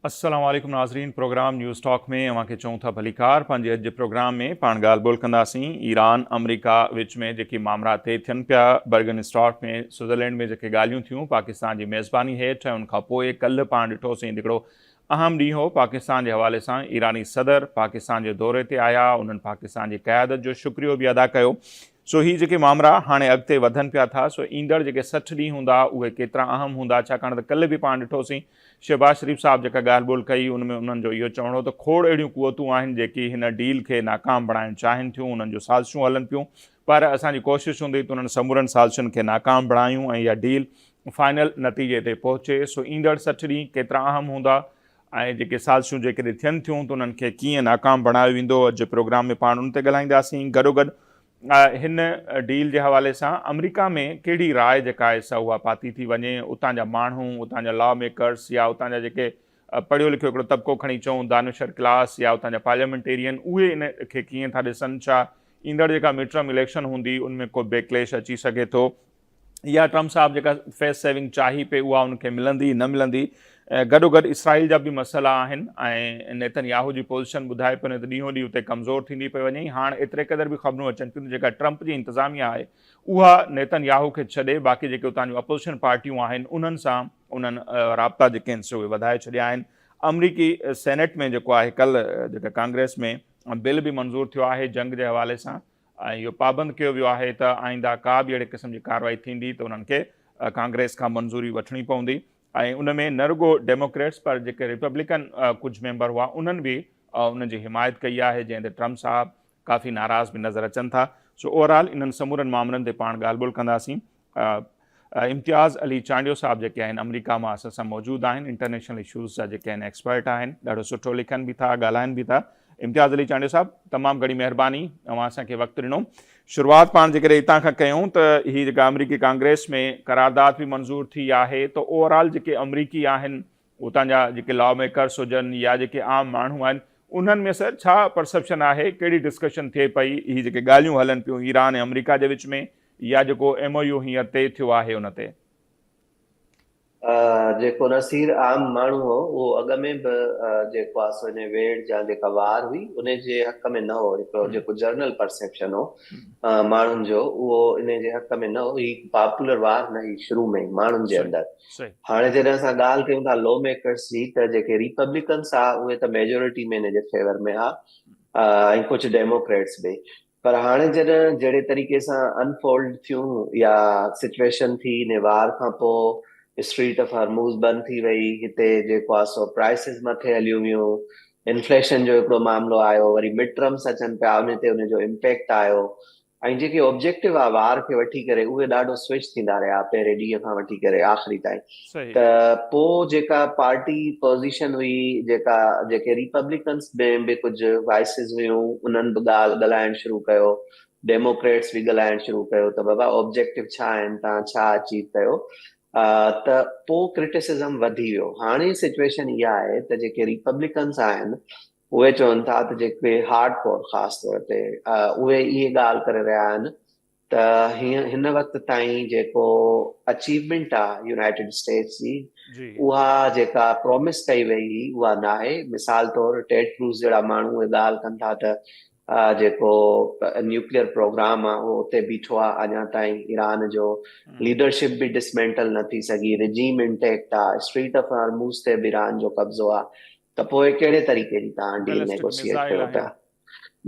السلام عليڪم ناظرين پروگرام نيوز ٽاڪ ۾ اوهان کي چئون ٿا ڀليڪار پنهنجي اڄ جي پروگرام ۾ پاڻ ڳالهه ٻولهه ڪنداسين ايران آمريڪا وچ ۾ جيڪي مامرا طئي ٿين پيا برگن اسٽاڪ ۾ سوئٽزرلينڊ ۾ جيڪي ڳالهيون ٿيون پاڪستان جي ميزباني هيٺ ۽ ان کان پوء ڪلهه پاڻ ڏٺوسين هڪڙو اهم ڏينهن هو پاڪستان جي حوالي سان ايراني صدر پاڪستان جي دوري تي آيا انهن پاڪستان جي قيادت جو شڪريو به ادا ڪيو سو هي جيڪي مامرا هاڻي اڳتي وڌن پيا ٿا سو ايندڙ جيڪي 60 ڏينهن هوندا اهي ڪيترا اهم هوندا ڇاڪاڻ ته ڪلهه به پاڻ ڏٺوسين شهباز شريف صاحب جيڪا ڳالهه ٻولهه ڪئي ان ۾ انهن جو اهو چوڻ هو ته کوڙ اهڙيون قوتون آهن جيڪي هن ڊيل کي ناڪام بڻائڻ چاهين ٿيون انهن جون سازشون هلن پيون پر اسان جي ڪوشش هوندي ته انهن سمورن سازشن کي ناڪام بڻايون ۽ اها ڊيل فائنل نتيجي تي پهچي سو ايندڙ 60 ڏينهن ڪيترا اهم هوندا ۽ جيڪي سازشون جيڪڏهن ٿين ٿيون ته انهن کي ڪيئن ناڪام بڻايو ويندو اڄ جي پروگرام ۾ پاڻ ان تي ڳالهائينداسين گڏوگڏ هن ڊيل جي حوالي سان آمريڪا ۾ ڪهڙي راء جيڪا آهي سا اها پاتي ٿي وڃي، اتان جا ماڻهو، اتان جا لا ميڪرس يا اتان جا جيڪي پڙهيو لکيو هڪڙو طبقو کڻي چئون دانشور ڪلاس يا اتان جا پارليامينٽيرين اهي ان کي ڪيئن ٿا ڏسن، ڇا ايندڙ جيڪا مڊ ٽرم اليڪشن هوندي ان ۾ ڪو بيڪليش اچي سگهي ٿو يا ٽرمپ صاحب جيڪا فيس سيونگ چاهي پئي اها ان کي ملندي نه ملندي. گڏوگڏ اسرائيل جا به مسئلا آهن ۽ نيتن ياهو جي پوزيشن ٻڌائي پيو وڃي ته ڏينهون ڏينهن اتي ڪمزور ٿيندي پئي وڃي. هاڻ ايتري قدر به خبرون اچن پيون ته جيڪا ٽرمپ جي انتظاميا آهي اها نيتن ياهو کي ڇڏي باقي جيڪي اتان جون اپوزيشن پارٽيون آهن انهن سان انهن رابطا جيڪي آهن سي اهي وڌائي ڇڏيا آهن. آمريڪي سينيٽ ۾ جيڪو آهي ڪلهه جيڪا ڪانگريس ۾ بل به منظور ٿيو آهي جنگ جي حوالي سان ۽ اهو پابند ڪيو ويو آهي ته آئنده ڪا به اهڙي قسم جي ڪارروائي ٿيندي ته انهن کي ڪانگريس کان منظوري وٺڻي پوندي ۽ ان ۾ نه رڳو ڊيموڪريٽس پر جيڪي ريپبلڪن ڪجهه ميمبر هئا انهن به انهن جي حمايت ڪئي آهي جنهن تي ٽرمپ صاحب ڪافي ناراض به نظر اچن ٿا. سو اوور آل انهن سمورن مامرن تي پاڻ ڳالهه ٻولهه ڪنداسين. امتياز علي چانڊيو صاحب جيڪي آهن آمريڪا مان اسان سان موجود آهن انٽرنيشنل اشوز جا جيڪي آهن ايڪسپرٽ آهن ڏاڍو سٺو لکن به ٿا ڳالهائن به ٿا. امتياز علي چانڊيو صاحب تمام گهڻي مهرباني اوهان اسان کي وقت ڏنو. شروعات پاڻ جيڪڏهن هتان کان ڪيون ته هي جيڪا آمريڪي ڪانگريس ۾ قرارداد به منظور ٿي آهي ته اوور آل جيڪي آمريڪي آهن اتان جا جيڪي لا ميڪرس هجن يا جيڪي عام ماڻهو آهن انهن ۾ سر ڇا پرسيپشن آهي ڪهڙي ڊسڪشن ٿئي پئي هي جيڪي ڳالهيون هلن پيون ايران ۽ آمريڪا جي وچ ۾ يا جيڪو ايم او يو هينئر طئي ٿيو آهي ان تي. جيڪو نصير عام ماڻهو هو اهو اڳ ۾ به جيڪو آهي سو ان ويڙهه جا جيڪا وار هئي ان جي حق ۾ نه هو هڪڙو جيڪو جنرل پرسيپشن هو ماڻهن جو اهو ان جي حق ۾ نه هو هي پاپولر وار نه هئي شروع ۾ ئي ماڻهن جي اندر هاڻي جڏهن اسان ڳالهه ڪيون ٿا لو ميڪرس جي ته جيڪي ريپبلڪنس آ اهي ته ميجورٽي ۾ ان جي فيور ۾ آ ۽ ڪجهه ڊيموڪريٽس به پر هاڻي جڏهن جهڙي طريقي سان انفولڊ ٿيون يا سچويشن ٿي ان وار کان پوء اسٽريٽ آف هرموز بند ٿي وئي هتي جيڪو آهي سو پرائسز مٿي هليون ويون انفليشن جو هڪڙو معاملو آيو وري مڊ ٽرمس اچن پيا ان تي ان جو امپيڪٽ آيو ۽ جيڪي آبجيڪٽو آ وار کي وٺي ڪري اهي ڏاڍو سوئچ ٿيندا رهيا پهرين ڏينهن کان وٺي ڪري آخري تائين ته پو جيڪا پارٽي پوزيشن هئي جيڪا جيڪي ريپبلڪنس ۾ به ڪجهه وائسز هيون انهن به ڳالهه ڳالهائڻ شروع ڪيو ڊيموڪريٽس به ڳالهائڻ شروع ڪيو ته بابا آبجيڪٽو ڇا آهن توهان ڇا اچيو ڪيو ته پو ڪرٽيسزم وڌي ويو هاڻي سچويشن اها آهي ته جيڪي ريپبلڪنس آهن اهي چون ٿا ته جيڪي هارڊ ڪور خاص طور تي اهي اهي ڳالهه ڪري رهيا آهن ته هن وقت تائين جيڪو اچيومينٽ آ يونائيٽيڊ اسٽيٽس جي اها جيڪا پرومس ڪئي وئي هئي اها ناهي. مثال طور ٽيڊ ڪروز جهڙا ماڻهو اهي ڳالهه ڪن ٿا ته جيڪو نيوڪليئر پروگرام آ اهو اتي بيٺو آ اڃا تائين ايران جو ليڊرشپ به ڊسمينٽل نه ٿي سگهي رجيم انٽيڪٽ آ اسٽريٽ آف هرموز تي به ايران جو قبضو آ ته پوء ڪهڙي طريقي جي توهان ڊيل نيگوسيئيٽ ڪيو پيا؟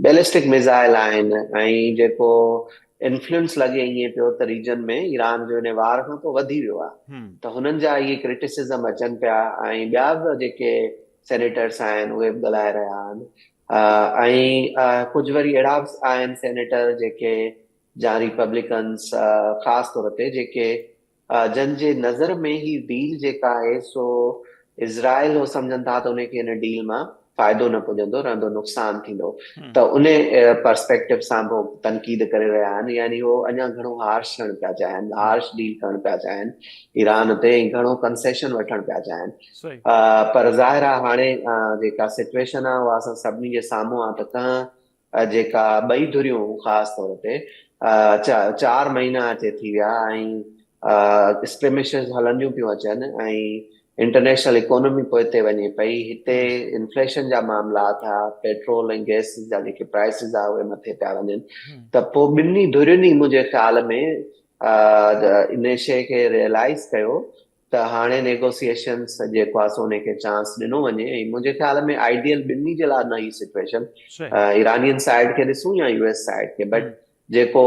بيلسٽڪ ميزائل آهن ۽ جيڪو انفلوئنس لڳي ائين پيو ته ريجن ۾ ايران جو ان وار کان پوء وڌي ويو آهي ته هنن جا اهي ڪرٽيسزم اچن پيا ۽ ٻيا به جيڪي سينيٽرس آهن اهي به ڳالهائي رهيا آهن ۽ ڪجهه وري اهڙا به آهن سينيٽر جيڪي جا ريپبلڪنس خاص طور تي جيڪي جن جي نظر ۾ هي ڊيل جيڪا آهي سو اسرائيل هو سمجهن ٿا ته ان کي هن ڊيل مان فائدو نه پڄندو رهندو نقصان ٿيندو ته ان پرسپيڪٽو سان به هو تنقيد ڪري رهيا آهن يعني هو اڃا گهڻو هارش ٿيڻ پيا چاهين هارش ڊيل ڪرڻ پيا چاهين ايران تي ۽ گهڻو ڪنسيشن وٺڻ پيا چاهين پر ظاهر آهي هاڻي جيڪا سچويشن آهي اها اسان سڀني جي سامهون آهي ته ڪنهن جيڪا ٻئي ڌريون خاص طور تي چار مهينا اچي ٿي ويا ۽ اسڪرمشز هلنديون پيون اچن ۽ انٽرنيشنل اڪانومي پوئتي وڃي پئي، هتي انفليشن جا معاملا ٿا، پيٽرول ۽ گئس جا جيڪي پرائسز آ اهي مٿي پيا وڃن ته پوء ٻنهي ڌرين ئي منهنجي خيال ۾ ان شيء کي ريئلائز ڪيو ته هاڻي نيگوسيئيشنس جيڪو آ سو ان کي چانس ڏنو وڃي ۽ منهنجي خيال ۾ آئيڊيل ٻنهي جي لاء نه هئي سچويشن ايرانين سائيڊ کي ڏسون يا يو ايس سائيڊ کي بٽ جيڪو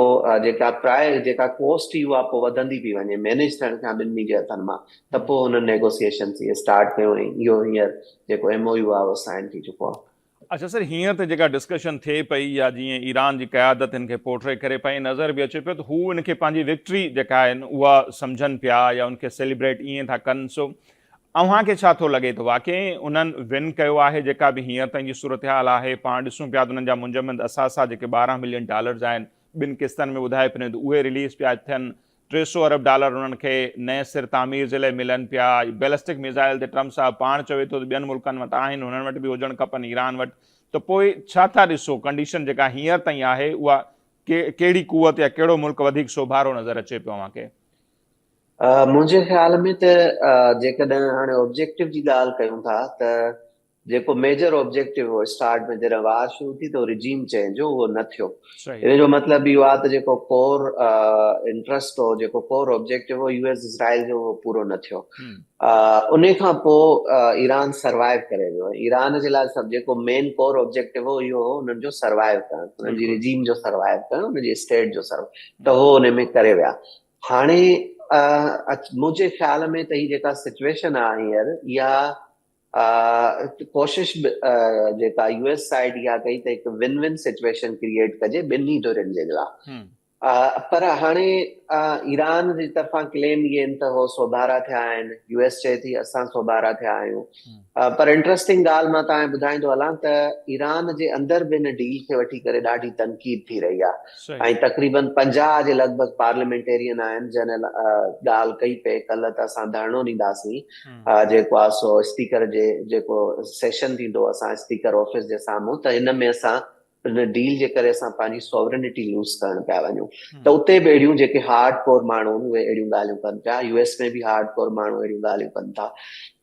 جيڪا پرائي جيڪا ڪوسٽ هئي اها پوء وڌندي پئي وڃي مينيج ٿيڻ کان ٻنهي جي هٿن مان ته پوء هنن نيگوسيئيشنس اهي اسٽارٽ ڪيون ۽ اهو هينئر جيڪو ايم او يو آهي اهو سائن ٿي چڪو آهي. اڇا سر هينئر ته جيڪا ڊسڪشن ٿئي پئي يا جيئن ايران جي قيادت هن کي پورٽري ڪري پئي ۽ نظر به اچي پيو ته هو ان کي پنهنجي وڪٽري جيڪا آهي اها سمجهن پيا يا ان کي سيليبريٽ ائين ٿا ڪن سو اوهان کي ڇا ٿو لڳي ته واقعي انهن ون ڪيو آهي جيڪا به هينئر تائين جي صورتحال آهي پاڻ ڏسون پيا ته انهن جا منجمد اثاثا جيڪي 12 ملين ڊالرز آهن ٻن قسطن ۾ ٻڌائي پيو ته اهي رليز پيا ٿين 300 ارب ڊالر انهن کي نئين سر تعمير جي لاء ملن پيا بيلسٽڪ ميزائل تي ٽرمپ صاحب پاڻ چوي ٿو ته ٻين ملڪن وٽ آهن هنن وٽ به هجڻ کپن ايران وٽ ته پوء ڇا ٿا ڏسو ڪنڊيشن جيڪا هينئر تائين آهي اها ڪهڙي قوت يا ڪهڙو ملڪ وڌيڪ سوڀارو نظر اچي پيو اوهان کي؟ منهنجي خيال ۾ ته جيڪڏهن هاڻي آبجيڪٽو جي ڳالهه ڪيون ٿا ته جيڪو ميجر آبجيڪٽو هو اسٽارٽ ۾ جڏهن وار شروع ٿي ته رجيم چينج هو اهو نه ٿيو ان جو مطلب اهو آهي ته جيڪو ڪور انٽرسٽ هو جيڪو ڪور آبجيڪٽو هو يو ايس اسرائيل جو اهو پورو نه ٿيو ان کان پوء ايران سروائيو ڪري ويو ايران جي لاء سڀ جيڪو مين ڪور آبجيڪٽو هو اهو هو انهن جو سروائيو ڪرڻ انهن جي رجيم جو سروائيو ڪرڻ انهن جي اسٽيٽ جو سروائيو ته هو ان ۾ ڪري ويا هاڻي منهنجي خيال ۾ ته هي جيڪا سچويشن آهي هينئر اها ڪوشش جيڪا يو ايس سائيڊ اها ڪئي ته هڪ ون ون سچويشن ڪريئيٽ ڪجي ٻنهي ڌرين جي لاء پر هاڻي ايران جي طرفان ڪليم اهي آهن ته هو سوڀارا ٿيا آهن يو ايس چئي ٿي اسان سوڀارا ٿيا آهيون پر انٽرسٽنگ ڳالهه مان توهان کي ٻڌائيندو هلان ته ايران جي اندر به هن ڊيل کي وٺي ڪري ڏاڍي تنقيد ٿي رهي آهي ۽ تقريبن 50 جي لڳ ڀڳ پارليامينٽيرين آهن جن ڳالهه ڪئي پئي ڪلهه ته اسان ڌرڻو ڏينداسين جيڪو آهي سو اسپيڪر جي جيڪو سيشن ٿيندو اسان اسپيڪر آفيس جي سامهون ته هن ۾ اسان ان ڊيل جي ڪري اسان پنهنجي ساورنٽي لوز ڪرڻ پيا وڃون ته اتي به اهڙيون جيڪي هارڊ ڪور ماڻهو آهن اهي اهڙيون ڳالهيون ڪن پيا يو ايس ۾ به هارڊ ڪور ماڻهو اهڙيون ڳالهيون ڪن ٿا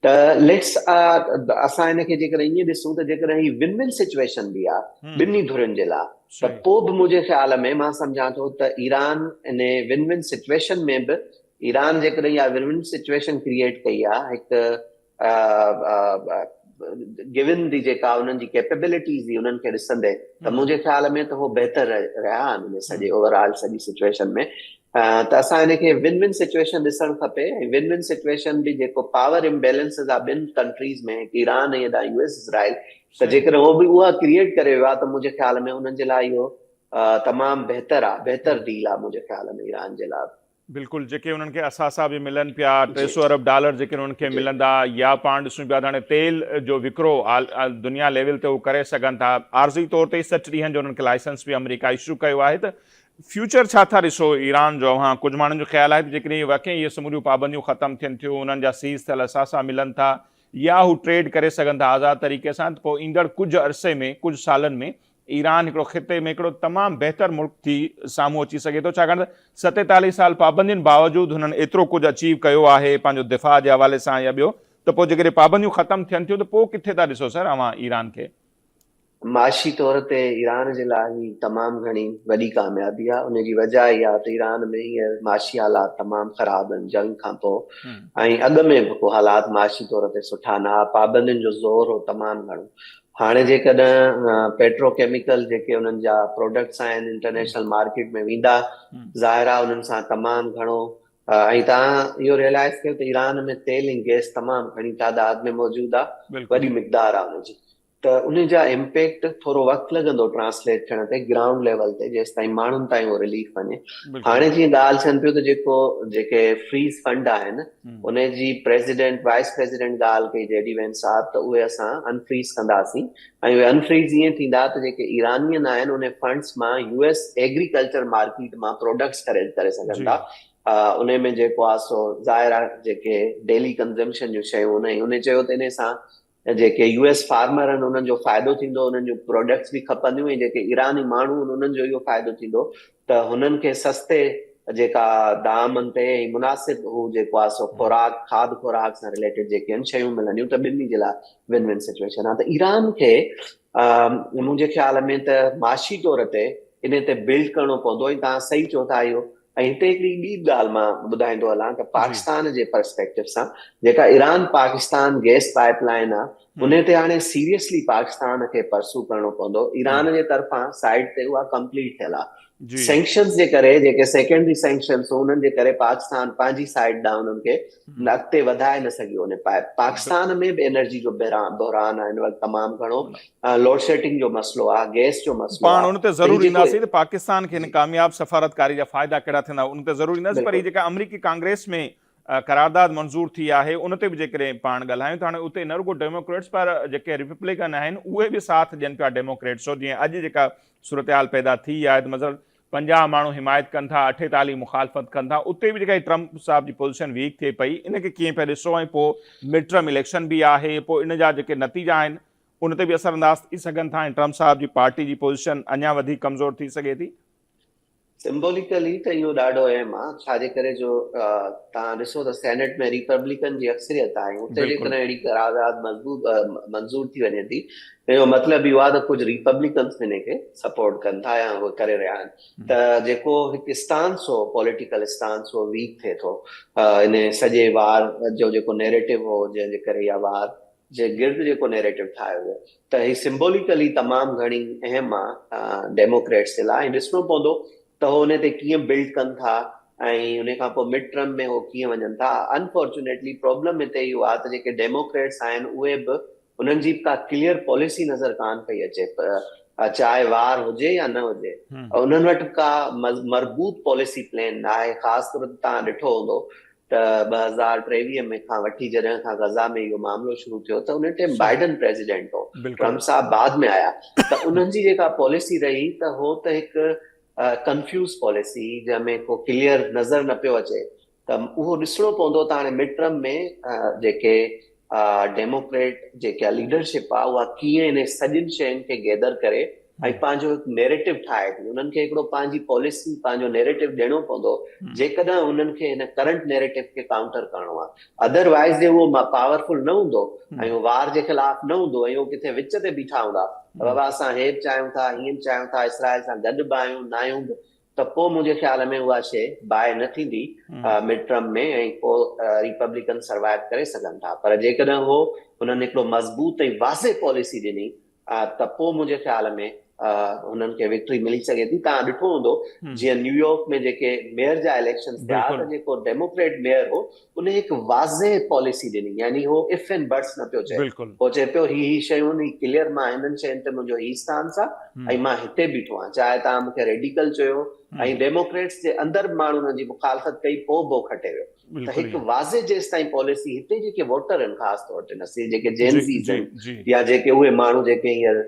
ته ليٽس اسان ان کي جيڪڏهن ائين ڏسون ته جيڪڏهن هي ون ون سچويشن به آهي ٻنهي ڌرين جي لاء ته پوء به منهنجي خيال ۾ مان سمجهان ٿو ته Iran in one one situation ۾ به ايران جيڪڏهن اها ون ون سچويشن ڪريئيٽ ڪئي آهي هڪ گون the جيڪا انهن جي ڪيپيبلٽيز هئي انهن کي ڏسندي ته منهنجي خيال ۾ ته هو بهتر رهيا آهن ان سڄي اوور آل سڄي سچويشن ۾ ته اسان ان کي ون ون سچويشن ڏسڻ کپي ۽ ون ون سچويشن به جيڪو پاور امبيلنسز آ ٻن ڪنٽريز ۾ هڪ ايران ۽ هيڏانهن يو ايس اسرائيل ته جيڪڏهن هو به اها ڪريئيٽ ڪري ويو آ ته منهنجي خيال ۾ انهن جي لاء اهو تمام بهتر آ بهتر ڊيل آ منهنجي خيال ۾ ايران جي لاء. بلڪل جيڪي انهن کي اثاثا به ملن پيا 300 ارب ڊالر جيڪي انهن کي ملندا يا پاڻ ڏسون پيا ته هاڻي تيل جو وڪرو دنيا ليول تي هو ڪري سگهن ٿا عارضي طور تي 60 ڏينهن جو انهن کي لائسنس به آمريڪا اشو ڪيو آهي ته فيوچر ڇا ٿا ڏسو ايران جو اوهان ڪجهه ماڻهن جو خيال آهي ته جيڪڏهن واقعي اهي سموريون پابنديون ختم ٿين ٿيون انهن جا سيز ٿيل اثاثا ملن ٿا يا هو ٽريڊ ڪري سگهن ٿا آزاد طريقي سان ته پوء ايندڙ ڪجهه عرصي ۾ ڪجهه سالن ۾ ايران هڪڙو خطي ۾ هڪڙو تمام بهتر ملڪ ٿي سامهون اچي سگهي ٿو ڇاڪاڻ ته 47 سال پابندين باوجود هنن ايترو ڪجهه اچيو ڪيو آهي پنهنجو دفاع جي حوالي سان يا ٻيو ته پوء جيڪڏهن پابنديون ختم ٿين ٿيون ته پوء ڪٿي ٿا ڏسو سر اوهان ايران کي؟ معاشي طور تي ايران جي لاء هي تمام گهڻي وڏي ڪاميابي آهي ان جي وجه اها آهي ته ايران ۾ هينئر معاشي حالات تمام خراب آهن جنگ کان پوء ۽ اڳ ۾ به ڪو حالات معاشي طور تي سٺا نه هئا پابندين جو زور هو تمام گهڻو هاڻي جيڪڏهن پيٽرو ڪيميڪل جيڪي انهن جا پروڊڪٽس آهن انٽرنيشنل مارڪيٽ ۾ ويندا ظاهر آهي انهن سان تمام گهڻو ۽ توهان اهو ريئلائز ڪيو ته ايران ۾ تيل ۽ گئس تمام گهڻي تعداد ۾ موجود آهي وڏي مقدار آهي ان جي ته ان جا امپيڪٽ ٿورو وقت لڳندو ٽرانسليٽ ٿيڻ تي گرائونڊ ليول تي جيستائين ماڻهن تائين اهو رليف وڃي. هاڻي جيئن ڳالهه ٿين پيون ته جيڪو جيڪي فريز فنڊ آهن ان جي پريزيڊنٽ وائيس پريزيڊنٽ ڳالهه ڪئي جي ڊي وينس صاحب ته اهي اسان انفريز ڪنداسين ۽ اهي انفريز ائين ٿيندا ته جيڪي ايرانين آهن ان فنڊز مان يو ايس ايگريڪلچر مارڪيٽ مان پروڊڪٽس خريد ڪري سگهن ٿا ان ۾ جيڪو آهي سو ظاهر آهي جيڪي ڊيلي ڪنزمپشن جون شيون آهن ان چيو ته ان سان جيڪي يو ايس فارمر آهن انهن جو فائدو ٿيندو انهن جون پروڊڪٽس به کپنديون ۽ جيڪي ايراني ماڻهو آهن انهن جو اهو فائدو ٿيندو ته هنن کي سستي جيڪا دامن تي ۽ مناسب هو جيڪو آهي سو خوراڪ کاڌ خوراڪ سان رليٽيڊ جيڪي آهن شيون ملنديون ته ٻنهي جي لاء ون ون سچويشن آهي ته ايران کي منهنجي خيال ۾ ته معاشي طور تي ان تي بلڊ ڪرڻو پوندو ۽ توهان صحيح چئو ٿا اهو ۽ هتي هڪڙي ٻي به ڳالهه مان ٻڌائيندو هلان ته پاڪستان جي پرسپيڪٽو سان جيڪا Iran Pakistan gas pipeline آ ان تي هاڻي سيريسلي پاڪستان کي پرسو ڪرڻو پوندو. ايران جي طرفان سائيڊ تي اها ڪمپليٽ ٿيل آ. سينڪشنز جي ڪري جيڪي سيڪنڊري سينڪشنز هو انهن جي ڪري پاڪستان پنهنجي سائيڊ ڏانهن انهن کي اڳتي وڌائي نه سگهيو. ان پائپ پاڪستان ۾ به انرجي جو بحران آ هن وقت تمام گهڻو لوڊشيڊنگ جو مسئلو آ، گئس جو مسئلو پاڻ آ ان تي ته هي ضرور جيڪو اينداسين ته پاڪستان کي هن جي ڪامياب سفارتڪاري جا فائدا ڪهڙا ٿيندا ان تي ضرور اينداسين پر هي بلڪل. جيڪا آمريڪي ڪانگريس ۾ قرارداد منظور ٿي آهي ان تي به جيڪڏهن پاڻ ڳالهايون ته هاڻي اتي نه رڳو ڊيموڪريٽس پر جيڪي ريپبلڪن آهن اهي به ساٿ ڏين پيا ڊيموڪريٽس جو جيئن اڄ جيڪا صورتحال پيدا ٿي آهي ته مثلا 50 ماڻهو حمايت ڪن ٿا 48 مخالفت ڪن ٿا اتي به جيڪا هي ٽرمپ صاحب جي پوزيشن ويڪ ٿئي پئي ان کي ڪيئن پيا ڏسو ۽ پوء مڊ ٽرم اليڪشن به آهي پوء ان جا جيڪي نتيجا آهن ان تي به اثر انداز ٿي سگهن ٿا ۽ ٽرمپ صاحب جي پارٽي جي پوزيشن اڃا وڌيڪ ڪمزور ٿي سگهي ٿي. سمبوليڪلي ته اهو ڏاڍو اهم آ ڇا جي ڪري جو توهان ڏسو ته سينيٽ ۾ ريپبلڪن جي اڪثريت آهي اتي جيڪڏهن اهڙي قرارداد مضبوط منظور ٿي وڃي ٿي ته اهو مطلب اهو آ ته ڪجهه ريپبلڪنس به ان کي سپورٽ ڪن ٿا يا اهو ڪري رهيا آهن ته جيڪو هڪ اسٽانس هو پوليٽيڪل اسٽانس هو ويڪ ٿئي ٿو ان سڄي وار جو جيڪو نيريٽو هو جنهن جي ڪري اها وار جي گرد جيڪو نيريٽو ٺاهيو ويو ته هي سمبوليڪلي تمام گهڻي اهم آ ڊيموڪريٽس جي لاء ۽ ڏسڻو پوندو ته هو ان تي ڪيئن بلڊ ڪن ٿا ۽ ان کان پوء مڊ ٽرم ۾ هو ڪيئن وڃن ٿا. انفارچونيٽلي پرابلم هتي اهو آ ته جيڪي ڊيموڪريٽس آهن اهي به انهن جي به ڪا ڪليئر پاليسي نظر ڪانه پئي اچي چاهي وار هجي يا نه هجي انهن وٽ ڪا مربوط پاليسي پلان نه آهي. خاص طور تي توهان ڏٺو هوندو ته 2023 ۾ کان وٺي جڏهن کان غزه ۾ اهو معاملو شروع ٿيو ته ان ٽائيم بائيڊن پريزيڊنٽ هو، ٽرمپ صاحب بعد ۾ آيا ته انهن جي جيڪا پاليسي رهي ته هو ته هڪ ڪنفيوز پاليسي جنهن ۾ ڪو ڪليئر نظر نه پيو اچي ته اهو ڏسڻو پوندو ته هاڻي مڊ ٽرم ۾ جيڪي ڊيموڪريٽ جيڪا ليڊرشپ آ اها ڪيئن انهن سڄين شين کي گيدر ڪري ۽ پنهنجو هڪ نيريٽو ٺاهي ٿي. انهن کي هڪڙو پنهنجي پاليسي پنهنجو نيريٽو ڏيڻو پوندو جيڪڏهن انهن کي هن ڪرنٽ نيريٽو کي ڪائونٽر ڪرڻو آ. ادر وائز جي اهو پاورفل نه هوندو ۽ اهو وار جي خلاف نه هوندو ۽ اهو ڪٿي وچ تي بيٺا هوندا ته بابا اسان هي به چاهيون ٿا هيئن به چاهيون ٿا اسرائيل سان گڏ به آهيون ناهيون به ته پوء منهنجي خيال ۾ اها شيء باء نه ٿيندي مڊ ٽرم ۾ ۽ پوء ريپبلڪن سروائيو ڪري سگهن ٿا پر جيڪڏهن هو انهن هڪڙو مضبوط ۽ واضح پاليسي ڏني ته پوء منهنجي خيال ۾ هنن کي وڪٽري ملي سگهي ٿي. توهان ڏٺو هوندو جيئن نيويارڪ ۾ جيڪي ميئر جا اليڪشنز ٿيا ته جيڪو ڊيموڪريٽ ميئر هو ان هڪ واضح پاليسي ڏني يعني هو if and buts نه پيو چئي هو چئي پيو هي هي شيون هي ڪليئر مان هنن شين تي منهنجو هي اسٽانس آ ۽ مان هتي بيٺو آهيان چاهي توهان مون کي ريڊيڪل چيو ۽ ڊيموڪريٽس جي اندر به ماڻهن هن جي مخالفت ڪئي پوء به هو کٽي ويو ته هڪ واضح جيستائين پاليسي هتي جيڪي ووٽر آهن خاص طور تي نصير جيڪي جين زيز آهن يا جيڪي اهي ماڻهو جيڪي هينئر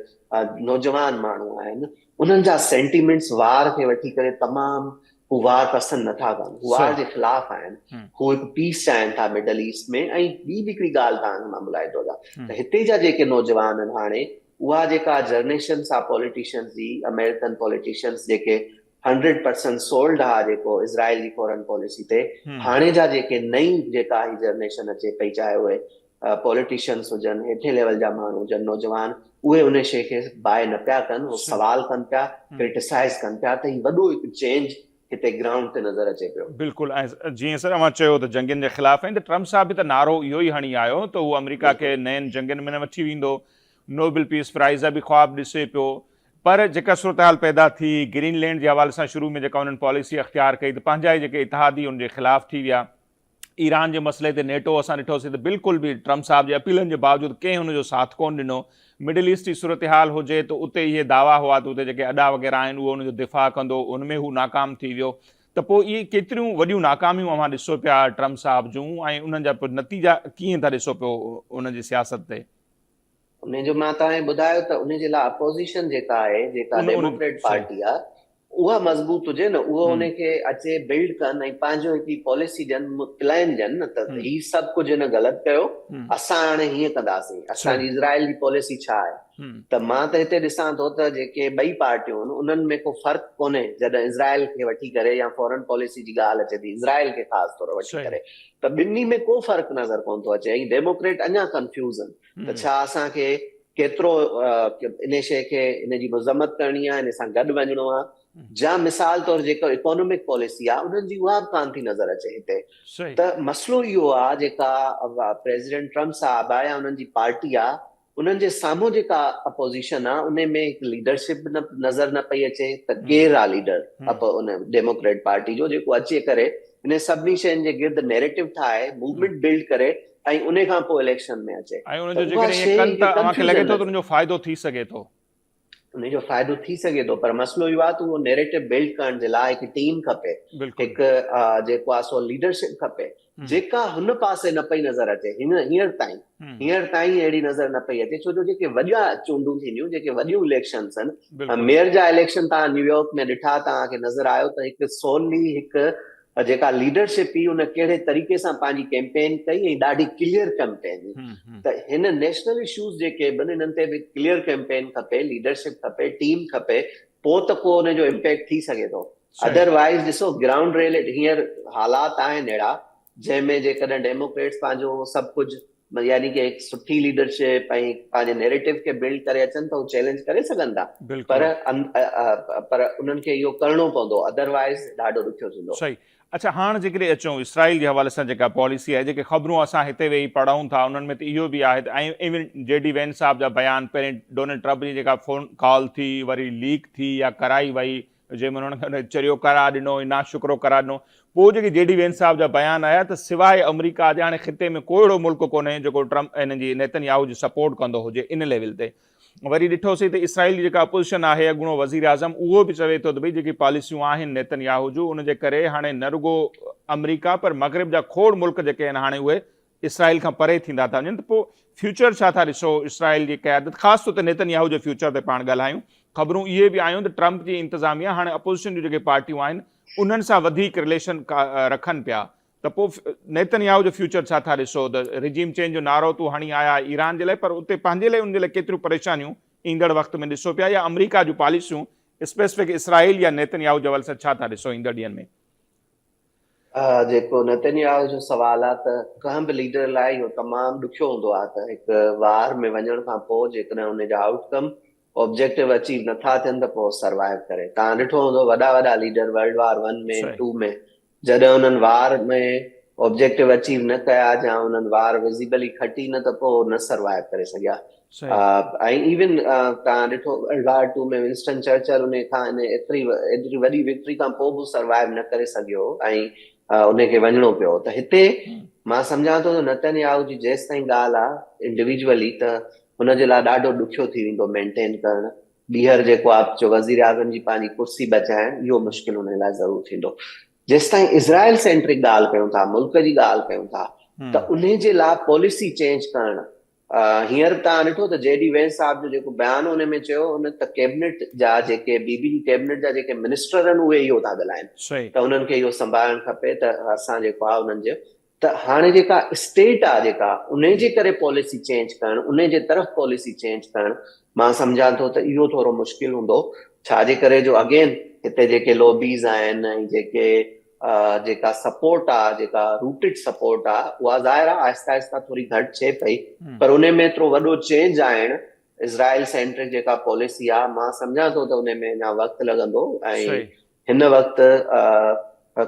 نوجوان ماڻهو آهن انهن جا سينٽيمينٽس وار کي وٺي ڪري تمام هو وار پسند نٿا ڪن هو وار جي خلاف آهن هو هڪ پيس چاهين ٿا مڊل ايسٽ ۾ ۽ ٻي به هڪڙي ڳالهه توهان کي مان ٻڌائي ٿو وڃان ته هتي جا جيڪي نوجوان آهن هاڻي اها جيڪا جرنيشنس آ پوليٽيشنس جي آمريڪن پوليٽيشنس جيڪي هنڊريڊ پرسنٽ سولڊ آ جيڪو اسرائيل جي فارن پاليسي تي هاڻي جا جيڪي نئين جيڪا هي جرنيشن اچي پئي چاهي اهي پوليٽيشنس هجن هيٺين ليول جا ماڻهو هجن نوجوان اهي ان شي کي باء نه پيا ڪن هو سوال ڪن پيا ڪرٽيسائز ڪن پيا ته هي وڏو هڪ چينج هتي گرائونڊ تي نظر اچي پيو. بلڪل ۽ جيئن سر اوهان چيو ته جنگين جي خلاف آهن ته ٽرمپ صاحب به ته نعرو اهو ئي هڻي آيو ته هو آمريڪا کي نين جنگين ۾ نه وٺي ويندو نوبل پيس پرائز جا به خواب ڏسي پيو پر جيڪا صورتحال پيدا ٿي، گرين لينڊ جي حوالي سان شروع ۾ جيڪا انهن پاليسي اختيار ڪئي ته پنهنجا ئي جيڪي اتحادي ان جي خلاف ٿي ويا. ايران جي مسئلي تي نيٽو اسان ڏٺوسين ته بلڪل به ٽرمپ صاحب جي اپيلن جي باوجود ڪنهن ان جو ساٿ ڪونه ڏنو. مڊل ايسٽ جي صورتحال هجي ته اتي اهي دعويٰ هئا ته اتي جيڪي اڏا وغيره آهن اهو ان جو دفاع ڪندو ان ۾ هو ناڪام ٿي ويو ته پوء اهي ڪيتريون وڏيون ناڪاميون اوهان ڏسو پيا ٽرمپ صاحب جون ۽ انهن جا پوء نتيجا ڪيئن ٿا ڏسو پيو ان جي سياست تي؟ انهي جو مان توهان کي ٻڌايو ته انهي جي لاء اپوزيشن جيڪا آهي جيڪا ڊيموڪريٽ پارٽي آهي اها مضبوط هجي نه اهو ان کي اچي بلڊ ڪن ۽ پنهنجو هڪڙي پاليسي ڏين پلان ڏين نه ته هي سڀ ڪجهه هن غلط ڪيو اسان هاڻي هيئن ڪنداسين اسان جي اسرائيل جي پاليسي ڇا آهي ته مان ته هتي ڏسان ٿو ته جيڪي ٻئي پارٽيون آهن انهن ۾ ڪو فرق ڪونهي جڏهن اسرائيل کي وٺي ڪري يا فارن پاليسي جي ڳالهه اچي ٿي اسرائيل کي خاص طور وٺي ڪري ته ٻنهي ۾ ڪو فرق نظر ڪونه ٿو اچي ۽ ڊيموڪريٽ اڃا ڪنفيوز آهن ته ڇا اسان کي ڪيترو ان شيء کي ان جي مذمت ڪرڻي آهي ان سان گڏ وڃڻو آهي جا مثال طور جيڪو اڪانومڪ پاليسي آهي انهن جي اها به ڪانه ٿي نظر اچي هتي ته مسئلو اهو آهي جيڪا پريزيڊنٽ ٽرمپ صاحب آهي يا انهن جي پارٽي آهي انهن جي سامهون جيڪا اپوزيشن آهي ان ۾ هڪ ليڊرشپ به نظر نه پئي اچي ته ڪير آهي ليڊر ان ڊيموڪريٽ پارٽي جو جيڪو اچي ڪري ان سڀني شين جي گرد نيريٽو ٺاهي موومينٽ بلڊ ڪري ۽ انهي کان پوء اليڪشن ۾ اچي ۽ ان جو جيڪڏهن ائين ڪن ته اوهان کي لڳي ٿو ته ان جو فائدو ٿي سگهي ٿو؟ ان جو فائدو ٿي سگهي ٿو پر مسئلو اهو آهي ته اهو نيريٽو بلڊ ڪرڻ جي لاء هڪ ٽيم کپي، هڪ جيڪو آهي سو ليڊرشپ کپي جيڪا هن پاسي نه پئي نظر اچي هينئر تائين هينئر تائين اهڙي نظر نه پئي اچي ڇو جو جيڪي وڏيا چونڊون ٿينديون جيڪي وڏيون اليڪشنس آهن ميئر جا اليڪشن توهان نيويارڪ ۾ ڏٺا توهان کي نظر آيو ته هڪ سولي هڪ جيڪا ليڊرشپ هئي ان ڪهڙي طريقي سان پنهنجي ڪيمپين ڪئي ۽ ڏاڍي ڪليئر ڪيمپين هئي ته هن نيشنل اشوز جيڪي به انهن تي به ڪليئر ڪيمپين کپي ليڊرشپ کپي ٽيم کپي پوء ته ڪو ان جو امپيڪٽ ٿي سگهي ٿو ادر وائز ڏسو گرائونڊ ريئلٽي هينئر حالات آهن اهڙا جنهن ۾ جيڪڏهن ڊيموڪريٽس پنهنجو سڀ ڪجهه يعني ڪي هڪ سٺي ليڊرشپ ۽ پنهنجي نيريٽو کي بلڊ ڪري اچن ته هو چئلينج ڪري سگهن ٿا پر پر انهن کي اهو ڪرڻو پوندو ادروائز ڏاڍو ڏکيو ٿيندو. صحيح اڇا هاڻ جيڪڏهن اچون اسرائيل جي حوالي سان جيڪا پاليسي آهي جيڪي خبرون اسان هتي ويهي پڙهون ٿا انهن ۾ ته اهو به آهي ته ۽ ايون جي ڊي وين صاحب جا بيان پهرين ڊونلڊ ٽرمپ جي جيڪا فون ڪال ٿي وري ليڪ ٿي يا ڪرائي وئي جنهن ۾ انهن کي چريو قرار ڏنو ۽ ناشڪرو قرار ڏنو. پوء جيڪي جي ڊي وينس صاحب جا بيان آيا ته سواء آمريڪا جي هاڻي خطي ۾ ڪو اهڙو ملڪ ڪونهي جيڪو ٽرمپ هن جي نيتن ياهو جي سپورٽ ڪندو هجي ان ليول تي وري ڏٺوسين ته اسرائيل جي جيڪا اپوزيشن آهي اڳوڻو وزيراعظم اهو به چوي ٿو ته ڀئي جيڪي پاليسيون آهن نيتن ياهو جون ان جي ڪري هاڻي نه رڳو آمريڪا پر مغرب جا کوڙ ملڪ جيڪي آهن هاڻي اهي اسرائيل کان پري ٿيندا ٿا وڃن ته پوء فيوچر ڇا ٿا ڏسو اسرائيل جي قيادت خاص طور تي نيتن ياهو جي فيوچر تي پاڻ ڳالهايون خبرون اهي به آيون ته ٽرمپ جي انتظاميا هاڻي اپوزيشن جون جيڪي پارٽيون آهن انهن سان وڌيڪ رليشن رکن پيا ته پوء نيتن ياهو جو فيوچر ڇا ٿا ڏسو ته رجيم چينج جو نعرو تو هڻي آيا ايران جي لاء پر اتي پنهنجي لاء ان جي لاء ڪيتريون پريشانيون ايندڙ وقت ۾ ڏسو پيا يا آمريڪا جون پاليسيون اسپيسفڪ اسرائيل يا نيتن ياهو جي حوالي سان ڇا ٿا ڏسو ايندڙ ڏينهن ۾. جيڪو نتنياهو جو سوال آهي ته ڪنهن به ليڊر لاء اهو تمام ڏکيو هوندو آهي ته هڪ وار ۾ وڃڻ کان پوء جيڪڏهن ان جا آئوٽ ڪم آبجيڪٽو اچيو نٿا ٿين ته پوء سروائيو ڪري. توهان ڏٺو هوندو وڏا وڏا leader world war one ۾ two ۾ جڏهن انهن وار ۾ آبجيڪٽو اچيو نه ڪيا يا انهن وار وزيبلي کٽي نه ته پوء نه سروائيو ڪري سگهيا. ۽ ايون توهان ڏٺو world war two ۾ Winston Churchill ان کان ان ايتري ايتري وڏي وڪٽري کان پوء به سروائيو نه ڪري سگهيو ۽ ان کي وڃڻو پيو ته هتي مان سمجهان ٿو ته نتن ياهو جي جيستائين ڳالهه آهي انڊيويجولي ته هن جي لاء ڏاڍو ڏکيو ٿي ويندو مينٽين ڪرڻ ٻيهر جيڪو آهي جو وزير اعظم جي پنهنجي ڪرسي بچائڻ اهو مشڪل هن لاء ضرور ٿيندو جيستائين اسرائيل سينٽرڪ ڳالهه ڪيون ٿا ملڪ جي ڳالهه ڪيون ٿا ته ان جي لاء پاليسي چينج ڪرڻ هينئر به توهان ڏٺو ته جي ڊي وينس صاحب جو جيڪو بيان هو ان ۾ چيو هن ته ڪيبنيٽ جا جيڪي بي بي جي ڪيبنيٽ جا جيڪي منسٽر آهن اهي اهو ٿا ڳالهائن ته انهن کي اهو سنڀالڻ کپي ته اسان جيڪو آهي انهن جو ته هاڻي جيڪا اسٽيٽ آهي جيڪا ان جي ڪري پاليسي چينج ڪرڻ ان جي طرف پاليسي چينج ڪرڻ مان سمجهان ٿو ته اهو ٿورو مشڪل هوندو ڇا جي ڪري جو اگين هتي جيڪي لوبيز آهن ۽ جيڪي جيڪا سپورٽ آ جيڪا روٽيڊ سپورٽ آ اها ظاهر آ آهسته آهسته ٿوري گهٽ ٿئي پئي پر ان ۾ ايترو وڏو چينج آڻڻ اسرائيل سينٽرڪ جيڪا پاليسي آ مان سمجهان ٿو ته ان ۾ اڃا وقت لڳندو ۽ هن وقت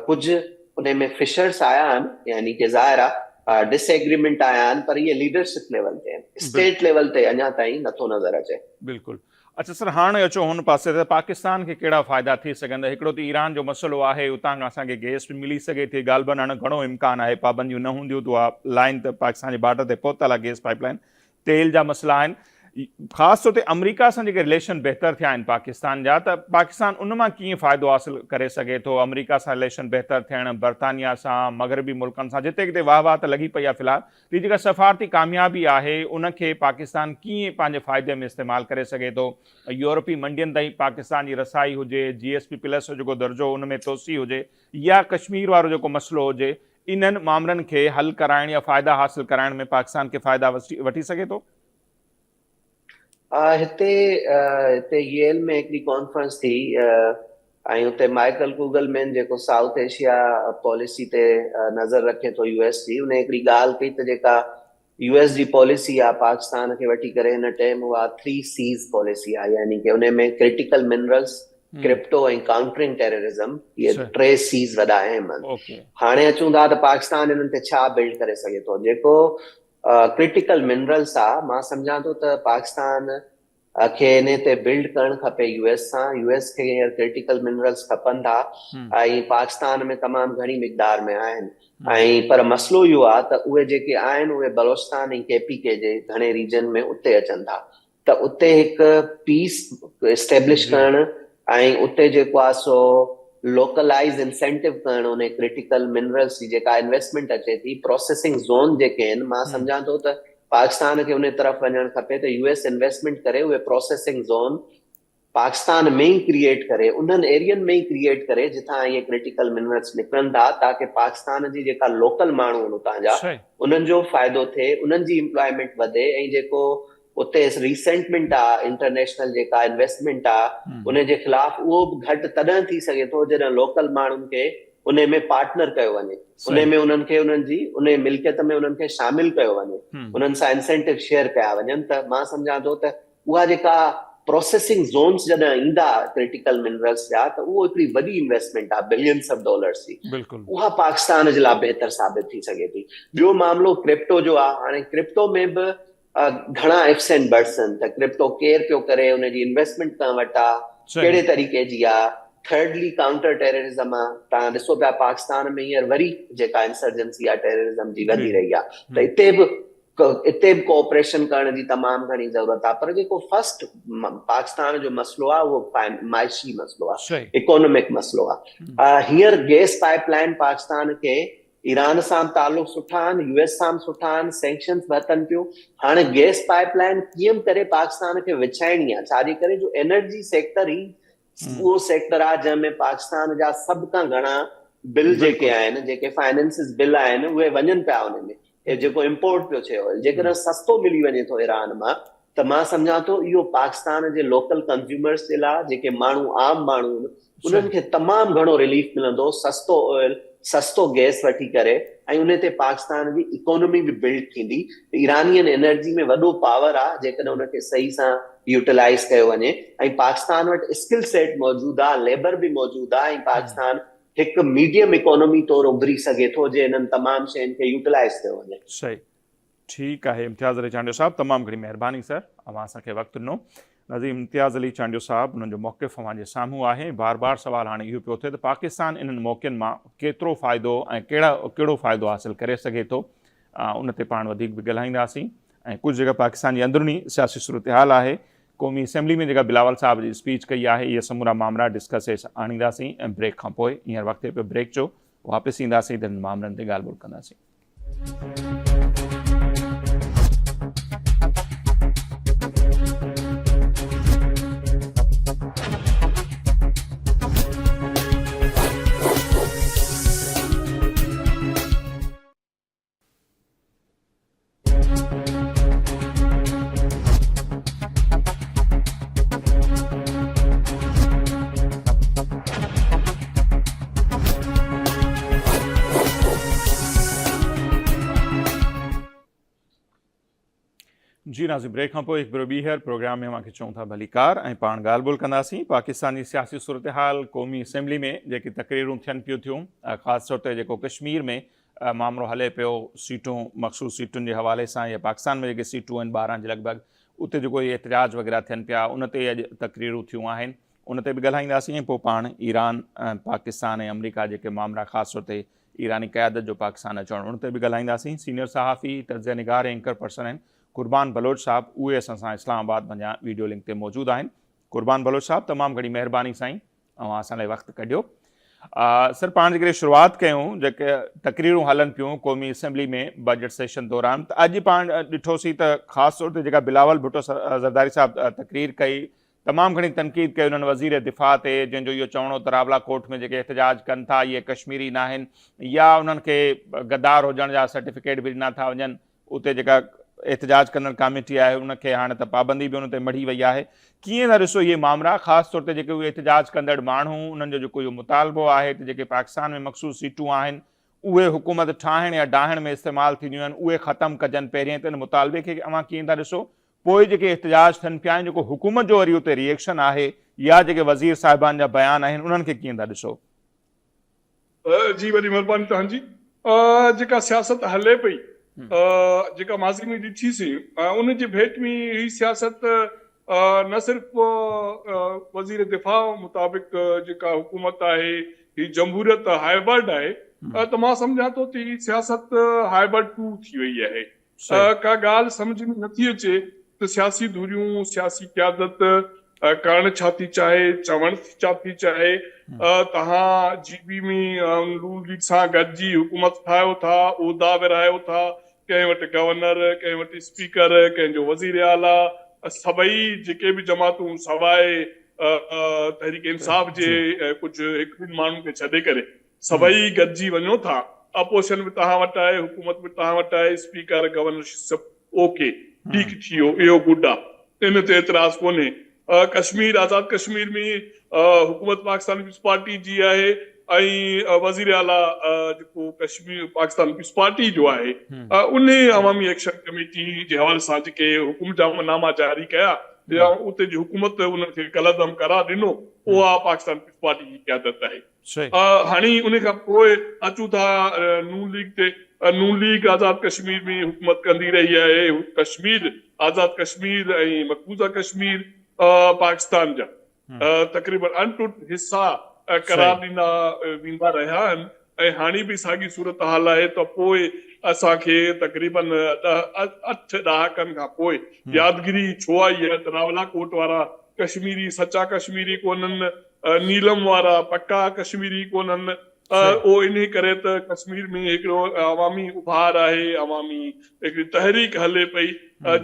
ڪجهه ان ۾ فشرس آيا آهن يعني ڪي ظاهر آ ڊس ايگريمينٽ آيا آهن پر اهي ليڊرشپ ليول تي آهن اسٽيٽ ليول تي اڃا تائين نٿو نظر اچي. بلڪل اڇا سر هاڻ اچو هن پاسي ته پاڪستان کي ڪهڙا فائدا ٿي سگهن ٿا هڪڙو ته ايران جو مسئلو آهي اتان کان اسان کي گئس به ملي سگهي ٿي غالبن هاڻ گهڻو امڪان آهي پابنديون نه هونديون ته اها لائن ته پاڪستان جي بارڊر تي پهتل آهي گئس پائپ لائن تيل جا مسئلا آهن خاص طور تي آمريڪا سان جيڪي رليشن بهتر ٿيا آهن پاڪستان جا ته پاڪستان ان مان ڪيئن فائدو حاصل ڪري سگهي ٿو آمريڪا سان رليشن بهتر ٿيڻ برطانيا سان مغربي ملڪن سان جتي ڪٿي واهه واهه ته لڳي پئي آهي في الحال هي جيڪا سفارتي ڪاميابي آهي ان کي پاڪستان ڪيئن پنهنجي فائدي ۾ استعمال ڪري سگهي ٿو يورپي منڊين تائين پاڪستان جي رسائي هجي جي ايس پي پلس جو جيڪو درجو ان ۾ توسيع هجي يا ڪشمير وارو جيڪو مسئلو هجي انهن مامرن کي حل ڪرائڻ يا فائدا حاصل ڪرائڻ ۾ پاڪستان کي فائدا وٺي سگهي ٿو. هتي هتي ييل ۾ هڪڙي ڪانفرنس ٿي ۽ اتي مائيڪل ڪوگل مين جيڪو سائوٿ ايشيا پاليسي تي نظر رکي ٿو يو ايس جي ان هڪڙي ڳالهه ڪئي ته جيڪا يو ايس جي پاليسي آ پاڪستان کي وٺي ڪري هن ٽيم اها ٿري سيز پاليسي آ يعني ڪي ان ۾ critical minerals crypto ۽ countering terrorism اهي ٽي سيز وڏا اهم آهن. هاڻي اچون ٿا ته پاڪستان انهن تي ڇا بلڊ ڪري سگهي ٿو جيڪو ڪرٽيڪل منرلس آ مان سمجهان ٿو ته پاڪستان کي انهي تي بلڊ ڪرڻ کپي يو ايس سان يو ايس کي هينئر ڪرٽيڪل منرلس کپن ٿا ۽ پاڪستان ۾ تمام گهڻي مقدار ۾ آهن ۽ پر مسئلو اهو آ ته اهي جيڪي آهن اهي بلوچستان ۽ ڪي پي ڪي جي گهڻي ريجن ۾ اتي اچن ٿا ته اتي هڪ پيس اسٽيبلش ڪرڻ ۽ اتي جيڪو آهي سو لوڪلائز انسينٽو ڪرڻ ان ڪرٽيڪل منرلس جي جيڪا انويسٽمينٽ اچي ٿي پروسيسنگ زون جيڪي آهن مان سمجهان ٿو ته پاڪستان کي ان طرف وڃڻ کپي ته يو ايس انويسٽمينٽ ڪري اهي پروسيسنگ زون پاڪستان ۾ ئي ڪريئيٽ ڪري انهن ايرين ۾ ئي ڪريئيٽ ڪري جتان اهي ڪرٽيڪل منرلس نڪرن ٿا تاڪه پاڪستان جي جيڪا لوڪل ماڻهو آهن اتان جا انهن جو فائدو ٿئي انهن جي امپلائمينٽ وڌي ۽ جيڪو اتي ريسينٽمينٽ آ انٽرنيشنل جيڪا انويسٽمينٽ آ ان جي خلاف اهو به گهٽ تڏهن ٿي سگهي ٿو جڏهن لوڪل ماڻهن کي ان ۾ پارٽنر ڪيو وڃي ان ۾ انهن کي انهن جي ان ملڪيت ۾ انهن کي شامل ڪيو وڃي انهن سان انسينٽو شيئر ڪيا وڃن ته مان سمجهان ٿو ته اها جيڪا پروسيسنگ زونز جڏهن ايندا ڪرٽيڪل منرلز جا ته اهو هڪڙي وڏي انويسٽمينٽ آهي بلينس آف ڊالرز جي اها پاڪستان جي لاء بهتر ثابت ٿي سگهي ٿي. ٻيو معاملو ڪرپٽو جو آهي هاڻي ڪرپٽو ۾ به گهڻا افس اينڊ بٽس آهن ته ڪرپٽو ڪير پيو ڪري ان جي انويسٽمينٽ ڪنهن وٽ آهي ڪهڙي طريقي جي آهي ٿرڊلي ڪائونٽر ٽيررزم آهي توهان ڏسو پيا پاڪستان ۾ هينئر وري جيڪا انسرجنسي آهي ٽيررزم جي وڌي رهي آهي ته اتي به اتي به ڪوآپريشن ڪرڻ جي تمام گهڻي ضرورت آهي پر جيڪو فرسٽ پاڪستان جو مسئلو آهي اهو معاشي مسئلو آهي اڪونومڪ مسئلو آهي هينئر گيس پائپ لائن پاڪستان کي ايران سان به تعلق سٺا آهن يو ايس سان به سٺا آهن سينڪشنز به هٽن پيون هاڻي گيس پائپ لائن ڪيئن به ڪري پاڪستان کي وڇائڻي آهي ڇا جي ڪري جو انرجي سيڪٽر ئي اهو سيڪٽر آهي جنهن ۾ پاڪستان جا سڀ کان گهڻا بل جيڪي آهن جيڪي فائننسز بل آهن اهي وڃن پيا ان ۾ هي جيڪو امپورٽ پيو ٿئي آئل جيڪڏهن سستو ملي وڃي ٿو ايران مان ته مان سمجهان ٿو اهو پاڪستان جي لوڪل ڪنزيومرز جي لاء جيڪي ماڻهو عام ماڻهو آهن انهن کي تمام گهڻو رليف ملندو سستو آئل سستو گئس وٺي ڪري ۽ ان تي پاڪستان جي اڪانومي به بلڊ ٿيندي ايرانين انرجي ۾ وڏو پاور آهي جيڪڏهن ان کي صحيح سان يوٽيلائز ڪيو وڃي ۽ پاڪستان وٽ اسڪل سيٽ موجود آهي ليبر به موجود آهي ۽ پاڪستان هڪ ميڊيم اڪانومي طور اڀري سگهي ٿو جي انهن تمام شين کي يوٽيلائيز ڪيو وڃي. صحيح ٺيڪ آهي امتياز علي چانڊيو صاحب تمام گهڻي مهرباني سر اوهان اسان کي وقت ڏنو. ناظرين امتياز علي چانڊيو صاحب انهن جو موقف اوهان جي سامهون آهي بار بار سوال هاڻي اهو پيو ٿئي ته پاڪستان انهن موقعن مان ڪيترو فائدو ۽ ڪهڙا ڪهڙو فائدو حاصل ڪري سگهي ٿو ان تي پاڻ وڌيڪ به ڳالهائينداسين ۽ ڪجهه جيڪا پاڪستان جي اندروني سياسي صورتحال آهي قومي اسيمبلي ۾ جيڪا بلاول صاحب جي اسپيچ ڪئي آهي اهي سمورا مامرا ڊسڪس هيٺ آڻينداسين ۽ بريڪ کان پوء هينئر وقت ٿئي پيو بريڪ جو واپس اينداسين ته انهن مامرن تي ڳالهه ٻولهه ڪنداسين. جي ناظرين بريڪ کان پوء هڪ ڀيرو ٻيهر پروگرام ۾ اوهان کي چئون ٿا ڀليڪار ۽ پاڻ ڳالهه ٻولهه ڪنداسين پاڪستان جي سياسي صورتحال قومي اسيمبلي ۾ جيڪي تقريرون ٿين پيون ٿيون خاص طور تي جيڪو ڪشمير ۾ مامرو هلي پيو سيٽون مخصوص سيٽن جي حوالي سان يا پاڪستان ۾ جيڪي سيٽون آهن 12 جي لڳ ڀڳ اتي جيڪو هي احتجاج وغيره ٿين پيا ان تي اڄ تقريرون ٿيون آهن ان تي به ڳالهائينداسين ۽ پوء پاڻ ايران پاڪستان ۽ آمريڪا جيڪي مامرا خاص طور تي ايراني قيادت جو پاڪستان اچڻ ان تي به ڳالهائينداسين سينيئر صحافي تجزيه نگار ۽ اينڪر پرسن آهن قربان بلوچ صاحب اهي اسان سان اسلام آباد منجهان ويڊيو لنڪ تي موجود آهن. قربان بلوچ صاحب تمام گهڻي مهرباني سائين اوهان اسان لاء وقت ڪڍيو. سر پاڻ جيڪڏهن شروعات ڪيون جيڪي تقريرون هلن پيون قومي اسيمبلي ۾ بجيٽ سيشن دوران ته اڄ پاڻ ڏٺوسين ته خاص طور تي جيڪا بلاول ڀٽو زرداري صاحب تقرير ڪئي تمام گهڻي تنقيد ڪئي انهن وزير دفاع تي جنهن جو اهو چوڻ هو ته راولا ڪوٽ ۾ جيڪي احتجاج ڪن ٿا اهي ڪشميري ناهن يا انهن کي غدار هجڻ جا سرٽيفڪيٽ به ڏنا ٿا وڃن اتي جيڪا احتجاج ڪندڙ ڪاميٽي آهي ان کي هاڻي ته پابندي به ان تي مڙهي وئي آهي. ڪيئن ٿا ڏسو اهي مامرا خاص طور تي جيڪي اهي احتجاج ڪندڙ ماڻهو انهن جو جيڪو اهو مطالبو آهي ته جيڪي پاڪستان ۾ مخصوص سيٽون آهن اهي حڪومت ٺاهڻ يا ڊاهڻ ۾ استعمال ٿينديون آهن اهي ختم ڪجن پهرين ته ان مطالبي کي اوهان ڪيئن ٿا ڏسو پوء جيڪي احتجاج ٿين پيا ۽ جيڪو حڪومت جو وري اتي ري ايڪشن آهي يا جيڪي وزير صاحبان جا بيان آهن انهن کي ڪيئن ٿا ڏسو. جي وڏي مھرباني توھان جي. جيڪا سياست ھلي پئي جيڪا ماضي ۾ ڏٺي سين ان جي ڀيٽ ۾ ھي سياست نه صرف وزير دفاع مطابق جيڪا حڪومت آھي ھي جمھوريت ھائبرڊ آھي ته مان سمجھان ٿو ته ھي سياست ھائبرڊ ٽو ٿي وئي آھي. ڪا ڳالهه سمجهه ۾ نٿي اچي ته سياسي ڌريون، سياسي قيادت ڪرڻ ڇا ٿي چاهي، چوڻ ڇا ٿي چاهي، توهان جي بي ۾ نون ليگ سان گڏجي حڪومت ٺاهيو ٿا، عهدا ورهايو ٿا، ڪنهن وٽ گورنر، ڪنهن وٽ اسپيڪر، ڪنهن جو وزير اعليٰ، سڀئي جيڪي به جماعتون سواء تحريڪ انصاف جي ڪجهه هڪ ٻن ماڻهن کي ڇڏي ڪري سڀئي گڏجي وڃو ٿا، اپوزيشن به توهان وٽ آهي، حڪومت به توهان وٽ آهي، اسپيڪر، گورنر شپ اوڪي ٺيڪ ٿي ويو، اهو گڊ آ، ان تي اعتراض ڪونهي. ڪشمير، آزاد ڪشمير ۾ حڪومت پاڪستان پيپلز پارٽي جي آهي ۽ وزير اعليٰ جيڪو ڪشمير پاڪستان پيپلز پارٽي جو آهي، انهي عوامي ايڪشن ڪميٽي جي حوالي سان جيڪي حڪم ناما جاري ڪيا يا اتي جي حڪومت انهن کي ڪالعدم قرار ڏنو، اها پاڪستان پيپلز پارٽي جي قيادت آهي. هاڻي ان کان پوء اچون ٿا نون ليگ تي. نون ليگ آزاد ڪشمير ۾ حڪومت ڪندي رهي آهي. ڪشمير، آزاد ڪشمير ۽ مقبوضه ڪشمير پاڪستان جا تقريبن اڻٽٽ حصا قرار ڏنا ويندا رهيا آهن ۽ هاڻي به ساڳي صورتحال آهي ته پوء اسان کي تقريبن 8 ڏهاڪن کان پوء يادگيري ڇو آئي آهي ته راولا ڪوٽ وارا ڪشميري سچا ڪشميري ڪونهن، نيلم وارا پڪا ڪشميري ڪونهن، اهو انهي ڪري ته ڪشمير ۾ هڪڙو عوامي اڀار آهي، عوامي هڪڙي تحريڪ هلي پئي،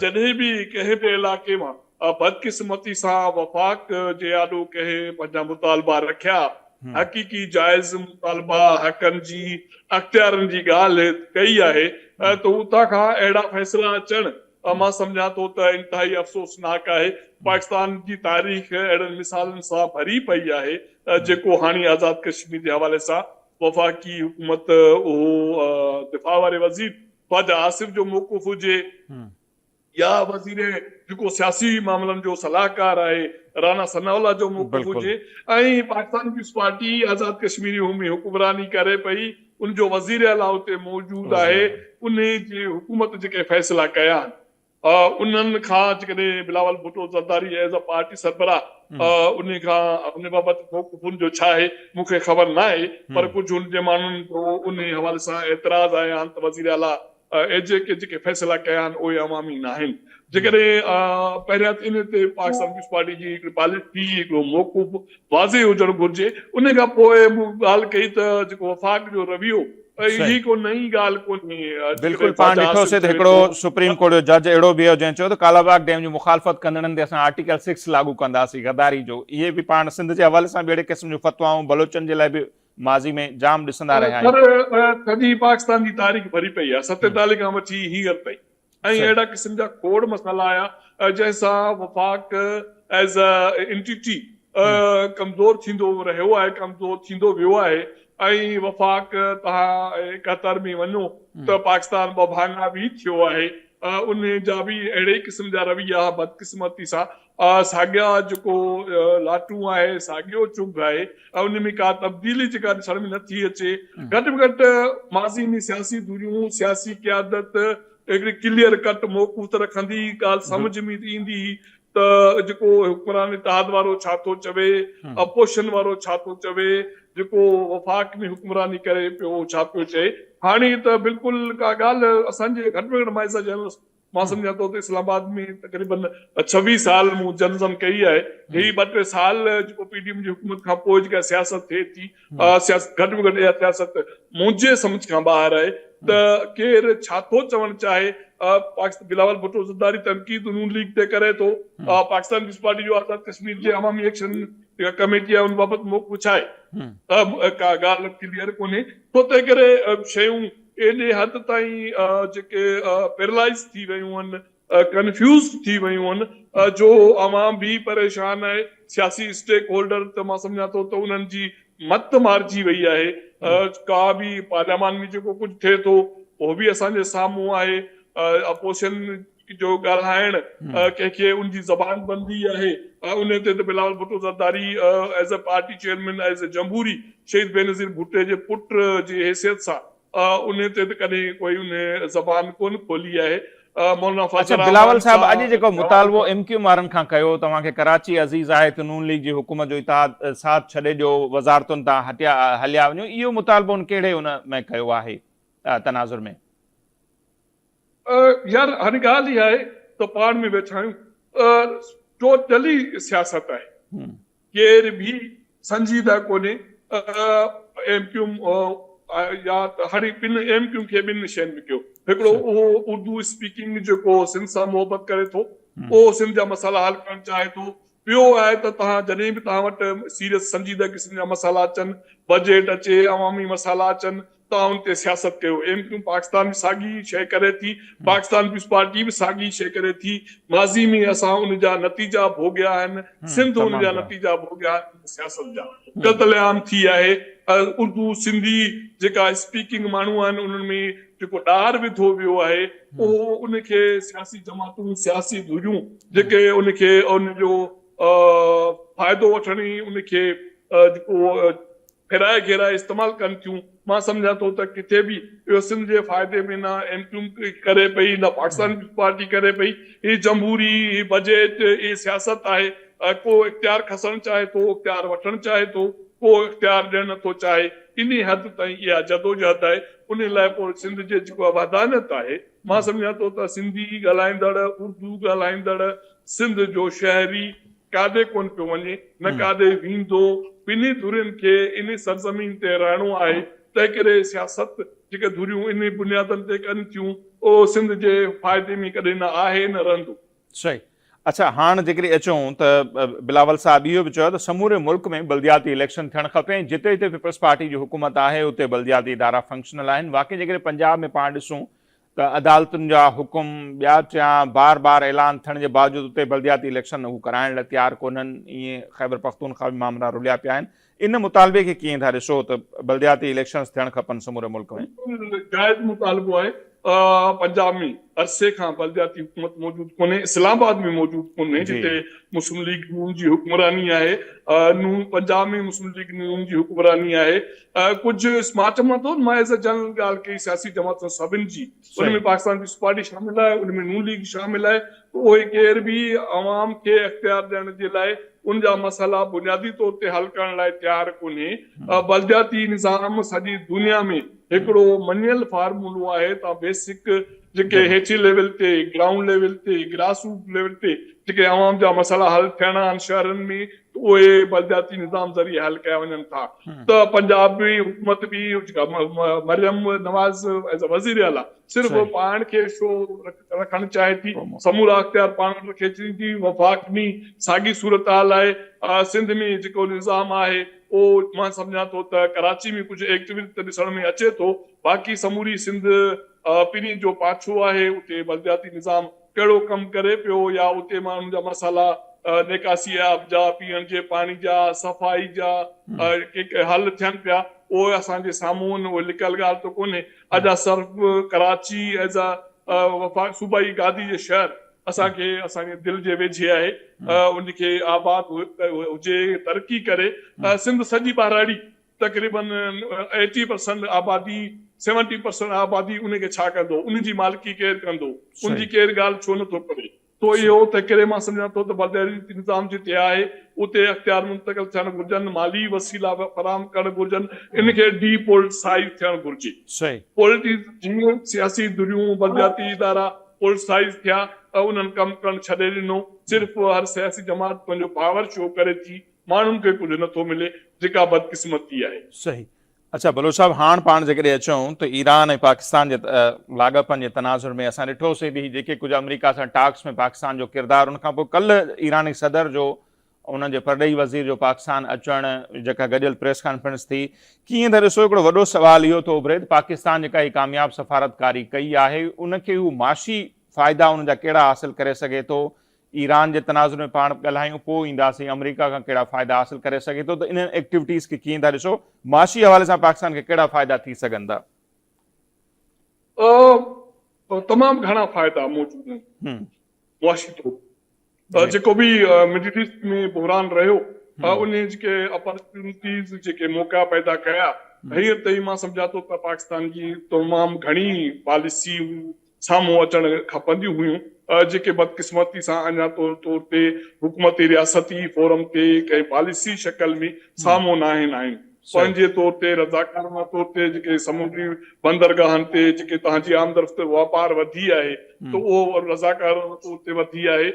جڏهن به ڪنهن به علائقي مان بدقسمتي سان وفاق جي آڏو ڪنهن پنهنجا مطالبا رکيا، حقيقي جائز مطالبا حقن جي اختيارن جي ڳالهه ڪئي آهي ته اتان کان اهڙا فيصلا اچڻ مان سمجهان ٿو ته انتهائي افسوسناڪ آهي. پاڪستان جي تاريخ اهڙن مثالن سان ڀري پئي آهي جيڪو هاڻي آزاد ڪشمير جي حوالي سان وفاقي حڪومت اهو دفاع واري وزير خواجه آصف جو موقف هجي يا وزير جيڪو سياسي معاملن جو صلاحڪار آهي رانا ثناء الله جو موقف هجي ۽ پاڪستان پيپلز پارٽي آزاد ڪشمير ۾ حڪمراني ڪري پئي ان جو وزير اعليٰ اتي موجود آهي، انهي جي حڪومت جيڪي فيصلا ڪيا آهن انهن کان جيڪڏهن Bilawal Bhutto Zardari as a party سربراهه انهي کان ان بابت موقف ان جو ڇا آهي مون کي خبر ناهي پر ڪجهه ان جي ماڻهن جو انهي حوالي سان اعتراض آيا آهن ته وزير اعليٰ اي جي ڪي جيڪي فيصلا ڪيا آهن اهي عوامي ناهن. جيڪڏهن پهريان ته انهي تي پاڪستان پيپلز پارٽي جي هڪڙي پاليسي هڪڙو موقف واضح هجڻ گهرجي. انهي کان پوء مون ڳالهه ڪئي ته جيڪو وفاق جو رويو هي ڪو نئين ڳالهه ڪونهي. بلڪل پاڻ ڏٺوسي ته هڪڙو سپريم ڪورٽ جو جج اهڙو به هيو جنهن چيو ته ڪالاباغ ڊيم جي مخالفت ڪندڙن تي اسان آرٽيڪل سڪس لاڳو ڪنداسين غداري جو. اهي به پاڻ سنڌ جي حوالي سان به اهڙي قسم جون فتوائون بلوچن جي لاء به ماضي ۾ جام ڏسندا رهيا آهيون. سر سڄي پاڪستان جي تاريخ ڀري پئي آهي 47 کان وٺي هينئر تائين ۽ اهڙا قسم جا کوڙ مسئلا آيا جنهن سان وفاق ايز اي انٽيٽي ڪمزور ٿيندو رهيو آهي ڪمزور ٿيندو ويو آهي ۽ وفاق توهان 71 ۾ وڃو ته پاڪستان ٻه ڀاڱا به ٿيو آهي ان جا به اهڙي ئي قسم جا رويا بدقسمتي سان ساڳيا جيڪو لاٽون آهي ساڳيو چنگ آهي ۽ ان ۾ ڪا تبديلي جيڪا ڏسڻ ۾ نٿي اچي گهٽ ۾ گهٽ ماضي ۾ سياسي ڌريون سياسي قيادت هڪڙي ڪليئر ڪٽ موقف ته رکندي هئي ڳالهه سمجهه ۾ ايندي هئي ته جيڪو حڪمران اتحاد وارو ڇا ٿو چوي اپوزيشن وارو ڇا ٿو چوي جيڪو وفاق ۾ حڪمراني ڪري پيو اهو ڇا پيو چئي هاڻي ته بلڪل ڪا ڳالهه اسان جي گهٽ ۾ گهٽ مان ايز ا جنرل مان سمجهان ٿو ته اسلام آباد ۾ تقريبن 26 سال مون جرنلزم ڪئي آهي. هي ٻه ٽي سال جيڪو پي ڊي ايم جي حڪومت کان پوء جيڪا سياست ٿئي ٿي، سياست گهٽ ۾ گهٽ اها سياست منهنجي سمجهه کان ٻاهر آهي ته ڪير ڇا ٿو چوڻ چاهي. پاڪستان بلاول ڀٽو زرداري تنقيد نون ليگ تي ڪري ٿو، پاڪستان پيپلز پارٽي جو آزاد ڪشمير جي عوامي ايڪشن جيڪا ڪميٽي آهي ان بابت موقف ڇا آهي؟ ڪا ڳالهه ڪليئر ڪونهي. سو تنهن ڪري شيون ايڏي حد تائين جيڪي پيرالائز ٿي ويون آهن، ڪنفيوز ٿي ويون آهن جو عوام به پريشان آهي، سياسي اسٽيڪ هولڊر ته مان سمجهان ٿو ته انهن جي مت مارجي وئي آهي، ڪا به پارليامان ۾ جيڪو ڪجهه ٿئي ٿو اهو به اسان جي سامهون آهي، اپوزيشن جو ڳالهائڻ ڪنهن کي ان جي زبان بندي آهي ان تي ته Bilawal Bhutto Zardari as a party chairman as a جمهوري شهيد بينظير ڀٽي جي پٽ جي حيثيت سان ان تي ته ڪڏهن ڪوئي ان زبان ڪونه کولي آهي مولانا فضل اڇا بلاول الرحمان صاحب اڄ سان جيڪو مطالبو ايم ڪيو ايم وارن کان ڪيو توهان کي ڪراچي عزيز آهي ته نون ليگ جي حڪومت جو اتحاد ساٿ ڇڏي ڏيو وزارتن تان هٽيا هليا وڃو اهو مطالبو ان ڪهڙي ان ۾ ڪيو آهي تناظر ۾. يار هاڻي ڳالهه اها آهي ته پاڻ ۾ ويٺا آهيون ٽوٽلي سياست آهي ڪير به سنجيده ڪونهي ايم ڪيو يا هاڻي ٻن ايم ڪيو کي ٻن شين ۾ ڪيو هڪڙو اهو اردو اسپيڪنگ جيڪو سنڌ سان محبت ڪري ٿو اهو سنڌ جا مسئلا حل ڪرڻ چاهي ٿو ٻيو آهي ته توهان جڏهن به توهان وٽ سيريس سنجيده قسم جا مسئلا اچن، بجيٽ اچي، عوامي مسئلا اچن، توهان ان تي سياست ڪيو. ايم ڪيو پاڪستان به ساڳي شيء ڪري ٿي، پاڪستان پيپلز پارٽي به ساڳي شيء ڪري ٿي. ماضي ۾ اسان ان جا نتيجا ڀوڳيا آهن، سنڌ ان جا نتيجا ڀوڳيا آهن ان سياست جا. قتل عام ٿي آهي، اردو سنڌي جيڪا اسپيڪنگ ماڻهو آهن انهن ۾ جيڪو ڏار وڌو ويو آهي اهو ان کي سياسي جماعتون، سياسي ڌريون جيڪي ان کي ان جو فائدو وٺڻ ۽ ان کي جيڪو ڦيرائي گهيرائي استعمال ڪن ٿيون، مان سمجهان ٿو ته ڪٿي به اهو سنڌ جي فائدي ۾ نه ايم ڪيو ايم ڪري پئي نه پاڪستان پيپلز پارٽي ڪري پئي، هي جمهوري، هي بجيٽ، هي سياست آهي، ڪو اختيار کسڻ چاهي ٿو، اختيار وٺڻ چاهي ٿو، ڪو اختيار ڏيڻ نٿو چاهي، انهي حد تائين اها جدوجهد آهي، انهي لاء پوء سنڌ جي جيڪا وحدانيت آهي، مان سمجهان ٿو ته سنڌي ڳالهائيندڙ، اردو ڳالهائيندڙ سنڌ جو شهري ڪاڏي ڪونه پيو وڃي، نه ڪاڏي ويندو. ٻنهي ڌرين کي انهي سرزمين تي رهڻو آهي، تنهنڪري سياست جيڪي ڌريون انهي بنيادن تي ڪن ٿيون، اهو سنڌ جي فائدي ۾ ڪڏهن نه آهي نه رهندو. صحيح. اڇا هاڻ جيڪڏهن اچون ته بلاول صاحب اهو به چيو ته سموري ملڪ ۾ بلدياتي اليڪشن ٿيڻ کپي ۽ جتي جتي پيپلز پارٽي جي حڪومت آهي اتي بلدياتي ادارا فنڪشنل آهن واقعي جيڪڏهن پنجاب ۾ پاڻ ڏسون ته عدالتن جا حڪم ٻيا ٽيان بار بار اعلان ٿيڻ جي باوجود اتي بلدياتي اليڪشن هو ڪرائڻ لاء تيار ڪونهن ائين خيبر پختونخوا ۾ مامرا رليا پيا آهن ان مطالبي کي ڪيئن ٿا ڏسو ته بلدياتي اليڪشنز ٿيڻ کپن سموري ملڪ ۾؟ بلڪل جائز مطالبو آهي. پنجاب ۾ عرصي کان بلدياتي حڪومت موجود ڪونهي، اسلام آباد ۾ موجود ڪونهي جتي مسلم ليگ نون جي حڪمراني آهي، نون پنجاب ۾ مسلم ليگ نون جي حڪمراني آهي. ڪجهه مان چوان ٿو مان ايز اي جنرل ڳالهه ڪئي سياسي جماعتن سڀن جي ان ۾ پاڪستان پيپلز پارٽي شامل آهي، ان ۾ نون ليگ شامل آهي ته اهي ڪير به عوام کي اختيار ڏيڻ جي لاء ان جا مسئلا بنيادي طور تي حل ڪرڻ لاء تيار ڪونهي. بلدياتي نظام سڄي دنيا ۾ هڪڙو مڃيل فارمولو آهي ته بيسڪ جيڪي هيٺين ليول تي، گرائونڊ ليول تي، گراس روٽ ليول تي جيڪي عوام جا مسئلا حل ٿيڻا آهن شهرن ۾ ته اهي بلدياتي نظام ذريعي حل ڪيا وڃن ٿا ته پنجاب ۾ حڪومت به جيڪا مريم نواز ايز اي وزير اعليٰ صرف پاڻ کي شو رکڻ چاهي ٿي، سمورا اختيار پاڻ وٽ رکي چاهي ٿي، وفاق ۾ ساڳي صورتحال آهي، سنڌ ۾ جيڪو نظام آهي اهو مان سمجهان ٿو ته ڪراچي ۾ ڪجهه ايڪٽيوٽ ته ڏسڻ ۾ اچي ٿو، باقي سموري سنڌ پرين جو پاڇو آهي، اتي بلدياتي نظام ڪهڙو ڪم ڪري پيو يا اتي ماڻهن جا مسئلا نيڪاسي آب جا، پيئڻ جي پاڻي جا، صفائي جا ڪي حل ٿين پيا اهي اسان جي سامهون آهن، اهي لڪل ڳالهه ته ڪونهي. اڄ صرف ڪراچي ايز ا وفاق صوبائي گادي جي شهر اسان کي اسان جي دل جي ويجهي آهي ان کي آباد هجي ترقي ڪري سنڌ سڄي ٻهراڙي تقريبن ايٽي پرسنٽ آبادي سيونٽي پرسنٽ آبادي ان کي ڇا ڪندو ان جي مالڪي ڪير ڪندو ان جي ڪير ڳالهه ڇو نٿو ڪري سو اهو تنهنڪري مان سمجهان ٿو ته بلدياتي نظام جتي آهي اتي اختيار منتقل ٿيڻ گهرجن، مالي وسيلا فراهم ڪرڻ گهرجن، ان کي ڊي پولٽسائيز ٿيڻ گهرجي. پولٽيز جيئن سياسي ڌريون، بلدياتي ادارا پولٽسائيز ٿيا انهن ڪم ڪرڻ ڇڏي ڏنو صرف هر سياسي جماعت پنهنجو پاور شو ڪري ٿي ماڻهن کي ڪجهه نٿو ملي جيڪا بدقسمتي آهي. صحيح اڇا بلوچ صاحب هاڻ پاڻ جيڪڏهن اچون ته ايران ۽ پاڪستان جي لاڳاپن جي تناظر ۾ اسان ڏٺوسين به هي جيڪي ڪجهه آمريڪا سان ٽاڪس ۾ پاڪستان جو ڪردار ان کان پوء ڪلهه ايراني صدر جو انهن جي پرڏيهي وزير جو پاڪستان اچڻ جيڪا گڏيل پريس ڪانفرنس ٿي ڪيئن ٿا ڏسو هڪڙو وڏو سوال اهو ٿو اڀري ته پاڪستان جيڪا هي ڪامياب سفارتڪاري ڪئي آهي ان کي هو معاشي فائدا ان جا ڪهڙا حاصل ڪري سگهي ٿو ايران جي تناظر ۾ پاڻ ڳالهايون پوء اينداسين آمريڪا کان ڪهڙا فائدا حاصل ڪري سگهي ٿو ته انهن ايڪٽيوٽيز کي ڪيئن ٿا ڏسو معاشي حوالي سان پاڪستان کي ڪهڙا فائدا ٿي سگهن ٿا؟ تمام گهڻا فائدا موجود آهن معاشي طور جيڪو به مڊل ايسٽ ۾ بحران رهيو ان جيڪي اپرچونٽيز جيڪي موقعا پيدا ڪيا هينئر تائين مان سمجهان ٿو ته پاڪستان جي تمام گهڻي پاليسي سامهون اچڻ کپنديون هيون جيڪي بدقسمتي سان اڃا طور تي حڪومتي رياستي فورم تي ڪنهن پاليسي شڪل ۾ سامهون ناهن آيون. پنهنجي طور تي رضاڪارانه طور تي جيڪي سمنڊي بندرگاهن تي جيڪي توهان جي آمدرفت واپار وڌي آهي ته اهو رضاڪارانه طور تي وڌي آهي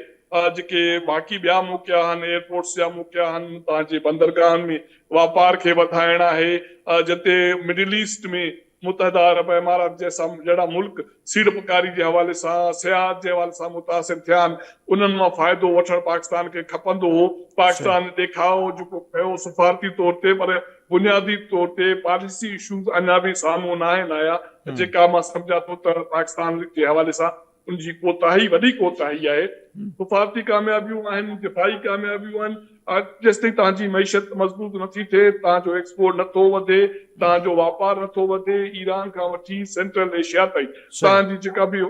جيڪي باقي ٻيا موقعا آهن ايئرپورٽس جا موقعا آهن توهان جي بندرگاهن ۾ واپار کي وڌائڻ آهي جتي مڊل ايسٽ ۾ متحده عرب امارات جيسا جهڙا ملڪ سيڙپڪاري جي حوالي سان، سياحت جي حوالي سان متاثر ٿيا آهن، انهن مان فائدو وٺڻ پاڪستان کي کپندو هو، پاڪستان ڏيکاء جيڪو ڪيو سفارتي طور تي پر بنيادي طور تي پاليسي اشوز اڃا به سامهون ناهن آيا، جيڪا مان سمجهان ٿو ته پاڪستان جي حوالي سان ان جي ڪوتاهي وڏي ڪوتاهي آهي. سفارتي ڪاميابيون آهن، دفاعي ڪاميابيون آهن، جيستائين توهان جي معيشت مضبوط نٿي ٿئي، توهان جو ايڪسپورٽ نٿو وڌي، توهان جو واپار نٿو وڌي، ايران کان وٺي سينٽرل ايشيا تائين توهان جي جيڪا به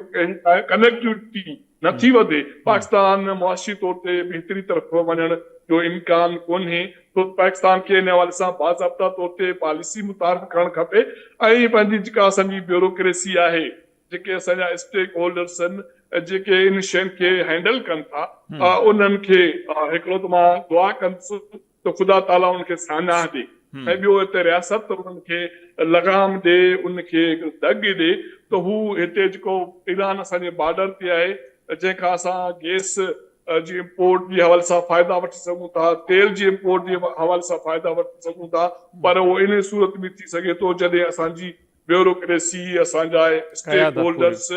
ڪنيڪٽوٽي نٿي وڌي، پاڪستان معاشي طور تي بهتري طرف وڃڻ جو امڪان ڪونهي، سو پاڪستان کي ان حوالي سان باضابطا طور تي پاليسي متعارف ڪرڻ کپي ۽ پنهنجي جيڪا اسان جي بيوروڪريسي آهي، جيڪي اسان جا اسٽيڪ هولڊرس آهن جيڪي ان شين کي هينڊل ڪن ٿا انهن کي هڪڙو ته مان دعا ڪندس ته خدا تعاليٰ انهن کي ساڃاهه ڏي ۽ ٻيو هتي رياست انهن کي لغام ڏي ان کي هڪ دڳ ڏي ته هو هتي جيڪو ايران اسان جي بارڊر تي آهي جنهن کان اسان گيس جي امپورٽ جي حوالي سان فائدا وٺي سگهون ٿا تيل جي امپورٽ جي حوالي سان فائدا وٺي سگهون ٿا پر اهو ان صورت ۾ ٿي سگهي ٿو جڏهن اسان جي بيوروڪريسي، اسان جا اسٽيڪ هولڊرس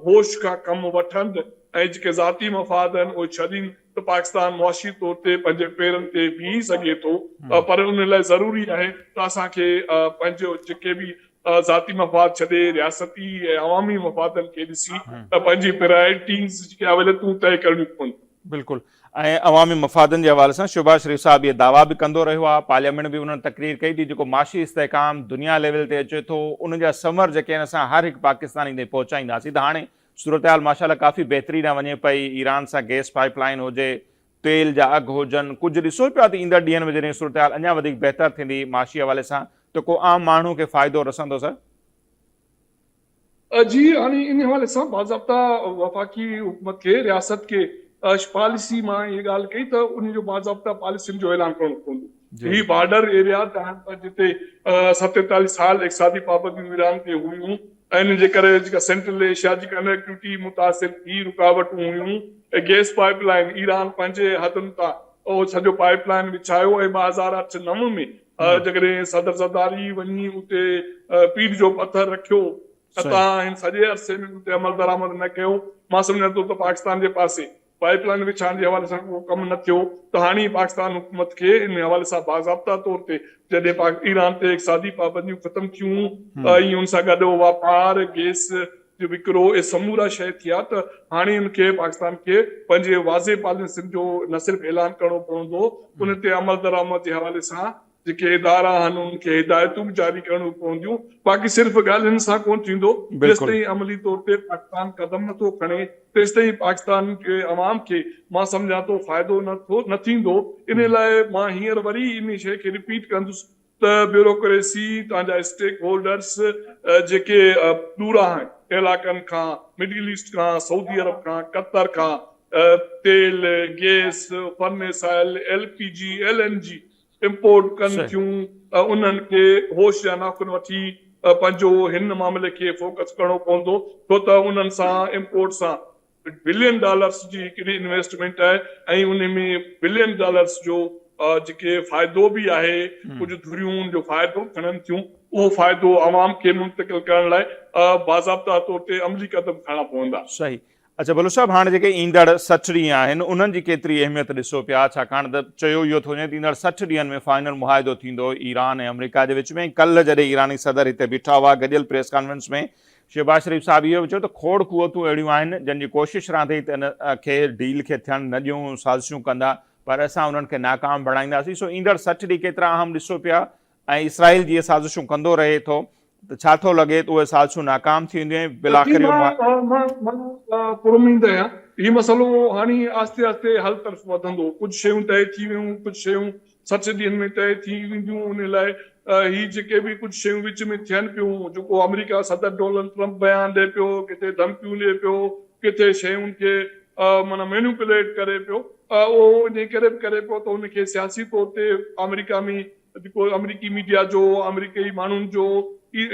هوش کان ڪم وٺن ۽ جيڪي ذاتي مفاد آهن اهي ڇڏين ته پاڪستان معاشي طور تي پنهنجي پيرن تي بيهي سگهي ٿو پر ان لاء ضروري آهي ته اسان کي پنهنجو جيڪي به ذاتي مفاد ڇڏي رياستي ۽ عوامي مفادن کي ڏسي ته پنهنجي پرائرٽيز جيڪي اوليتون طئي ڪرڻيون پونديون. بلڪل ۽ عوامي مفادن جي حوالي سان شهباز شريف صاحب اهي دعويٰ به ڪندو رهيو آهي، پارليامينٽ ۾ به انهن تقرير ڪئي ته جيڪو معاشي استحڪام دنيا ليول تي اچي ٿو ان جا ثمر جيڪي آهن اسان هر هڪ پاڪستاني تائين پهچائينداسين ته هاڻي صورتحال ماشاء الله ڪافي بهتري ڏانهن وڃي پئي، ايران سان گئس پائپ لائين هجي، تيل جا اگهه هجن، ڪجهه ڏسو پيا ته ايندڙ ڏينهن ۾ جڏهن صورتحال اڃا وڌيڪ بهتر ٿيندي معاشي حوالي سان ته ڪو عام ماڻهو کي فائدو رسندو سر؟ جي هاڻي ان حوالي سان باضابطا وفاقي حڪومت کي رياست کي پاليسي مان اها ڳالهه ڪئي ته ان جو باضابطا پاليسين جو اعلان ڪرڻو پوندو هي بارڊر ايريا جتي 47 سال اقتصادي پابنديون ايران تي هيون ۽ ان جي ڪري جيڪا سينٽرل ايشيا جي ڪنيڪٽوٽي متاثر ٿي رڪاوٽون هيون ۽ گيس پائپ لائين ايران پنهنجي حدن تان اهو سڄو پائپ لائين وڇايو ۽ 2008 9 ۾ جيڪڏهن صدر زرداري وڃي اتي پير جو پٿر رکيو ته توهان هن سڄي عرصي ۾ ان تي عملدرآمد نه ڪيو، مان سمجهان ٿو ته پاڪستان جي پاسي پائيپ لائين وڇائڻ جي حوالي سان ڪو ڪم نه ٿيو ته هاڻي پاڪستان حڪومت کي ان حوالي سان باضابطا طور تي جڏهن ايران تي اقتصادي پابنديون ختم ٿيون ۽ ان سان گڏ واپار، گئس جو وڪرو اهي سمورا شيء ٿيا ته هاڻي ان کي پاڪستان کي پنهنجي واضح پاليسين جو نه صرف اعلان ڪرڻو پوندو ان تي عملدرآمد جي حوالي سان جيڪي ادارا آهن انهن کي هدايتون به جاري ڪرڻيون پونديون باقي صرف ڳالهين سان ڪونه ٿيندو جيستائين عملي طور تي پاڪستان قدم نٿو کڻي تيستائين پاڪستان جي عوام کي مان سمجهان ٿو فائدو نه ٿيندو ان لاء مان هينئر وري ان شيء کي رپيٽ ڪندس ته بيوروڪريسي، توهان جا اسٽيڪ هولڊرس جيڪي ڏورانهن علائقن کان، مڊل ايسٽ کان، سعودي عرب کان، قطر کان تيل، gas, furnace oil, L P G, L N G import ڪن ٿيون انهن کي هوش جا ناخن وٺي پنهنجو هن معاملي کي فوڪس ڪرڻو پوندو ڇو ته انهن سان امپورٽ سان بلين ڊالرس جي هڪڙي انويسٽمينٽ آهي ۽ ان ۾ بلين ڊالرس جو جيڪي فائدو به آهي ڪجهه ڌريون ان جو فائدو کڻن ٿيون اهو فائدو عوام کي منتقل ڪرڻ لاء باضابطا طور تي عملي قدم کڻڻا پوندا. صحيح. اڇا بلوچ صاحب هاڻ جيڪي ايندڙ 60 ڏينهن آهن انهن جي ڪيتري اهميت ڏسو پيا ڇاڪاڻ ته چيو اهو ٿو وڃي ته ايندڙ 60 ڏينهن ۾ فائنل معاهدو ٿيندو ايران ۽ آمريڪا جي وچ ۾ ڪلهه جڏهن ايراني صدر هتي بيٺا هئا گڏيل پريس ڪانفرنس ۾ شهباز شريف صاحب اهو به چيو ته کوڙ قوتون اهڙيون آهن جن جي ڪوشش رهندي ته ان کي ڊيل کي ٿيڻ نه ڏيون، سازشون ڪندا پر اسان انهن کي ناڪام بڻائينداسين، سو ايندڙ 60 ڏينهن ڪيترا اهم ڏسو پيا ۽ اسرائيل جيئن سازشون ڪندو رهي ٿو ته ڇا ٿو لڳي ته اهي سازشون ناڪام ٿي وينديون ۽ بالاخر اهو مان مان پراميد آهيان هي مسئلو هاڻي آهستي آهستي حل طرف وڌندو، ڪجهه شيون طئي ٿي ويون ڪجهه شيون 60 ڏينهن ۾ طئي ٿي وينديون ان لاء هي جيڪي به ڪجهه شيون وچ ۾ ٿين پيون جيڪو آمريڪا صدر ڊونلڊ ٽرمپ بيان ڏئي پيو ڪٿي ڌمڪيون ڏئي پيو ڪٿي شيون کي معنيٰ مينيوپليٽ ڪري پيو اهو انهي ڪري به ڪري پيو ته ان کي سياسي طور تي آمريڪا ۾ جيڪو آمريڪي ميڊيا جو آمريڪي ماڻهن جو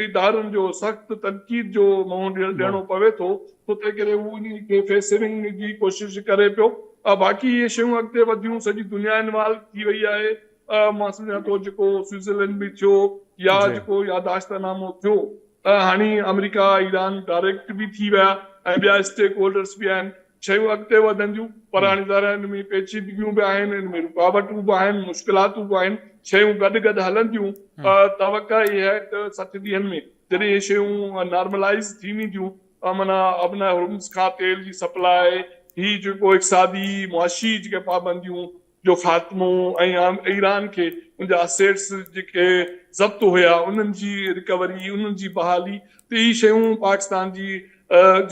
ادارن جو سخت تنقيد جو منهن ڏيڻو پوي ٿو سو تنهن ڪري هو انهي کي فيس سيونگ جي ڪوشش ڪري پيو. باقي اهي شيون اڳتي وڌيون سڄي دنيا انوالو ٿي وئي آهي. مان سمجهان ٿو جيڪو سوئٽزرلينڊ ۾ ٿيو يا جيڪو ياداشت نامو ٿيو هاڻي آمريڪا ايران ڊائريڪٽ به ٿي ويا ۽ ٻيا اسٽيڪ هولڊرس به آهن شيون اڳتي وڌنديون پر هاڻي ظاهر آهي ان ۾ پيچيدگيون به آهن ان ۾ رڪاوٽون به آهن مشڪلاتون به آهن شيون گڏ گڏ هلنديون توقع اها آهي ته 60 ڏينهن ۾ جڏهن اهي شيون نارملائيز ٿي وينديون معنيٰ آبناء هرمز کان تيل جي سپلاء، هي جيڪو اقتصادي معاشي جيڪي پابنديون جو خاتمو ۽ ايران کي ان جا اسيٽس جيڪي ضبط هيا انهن جي رڪوري انهن جي بحالي ته هي شيون پاڪستان جي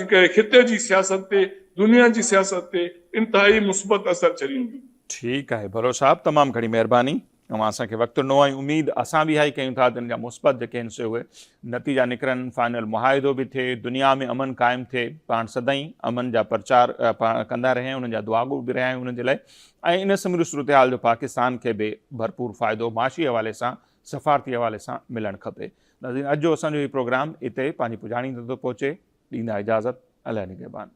جيڪي خطي جي سياست تي دنيا جي سياست تي انتهائي مثبت اثر ڇڏينديون. ٺيڪ آهي بلوچ صاحب تمام گهڻي مهرباني. اوهان اسان کي وقت ڏنو ۽ اميد اسان به اها ئي ڪيون ٿا ته ان جا مثبت جيڪي آهن سي اهي نتيجا نڪرن، فائنل معاهدو به ٿئي، دنيا ۾ امن قائم ٿئي، پاڻ سدائين امن جا پرچار پاڻ ڪندا رهيا آهيون، انهن جا دعاگو به رهيا آهيون انهن جي لاء ۽ ان سموري صورتحال جو پاڪستان کي به ڀرپور فائدو معاشي حوالي سان سفارتي حوالي سان ملڻ کپي. ناظرين اڄ جو اسان جو هي پروگرام اتي پنهنجي پڄاڻي تي ٿو پهچي، ڏيندا اجازت، الله نگهبان.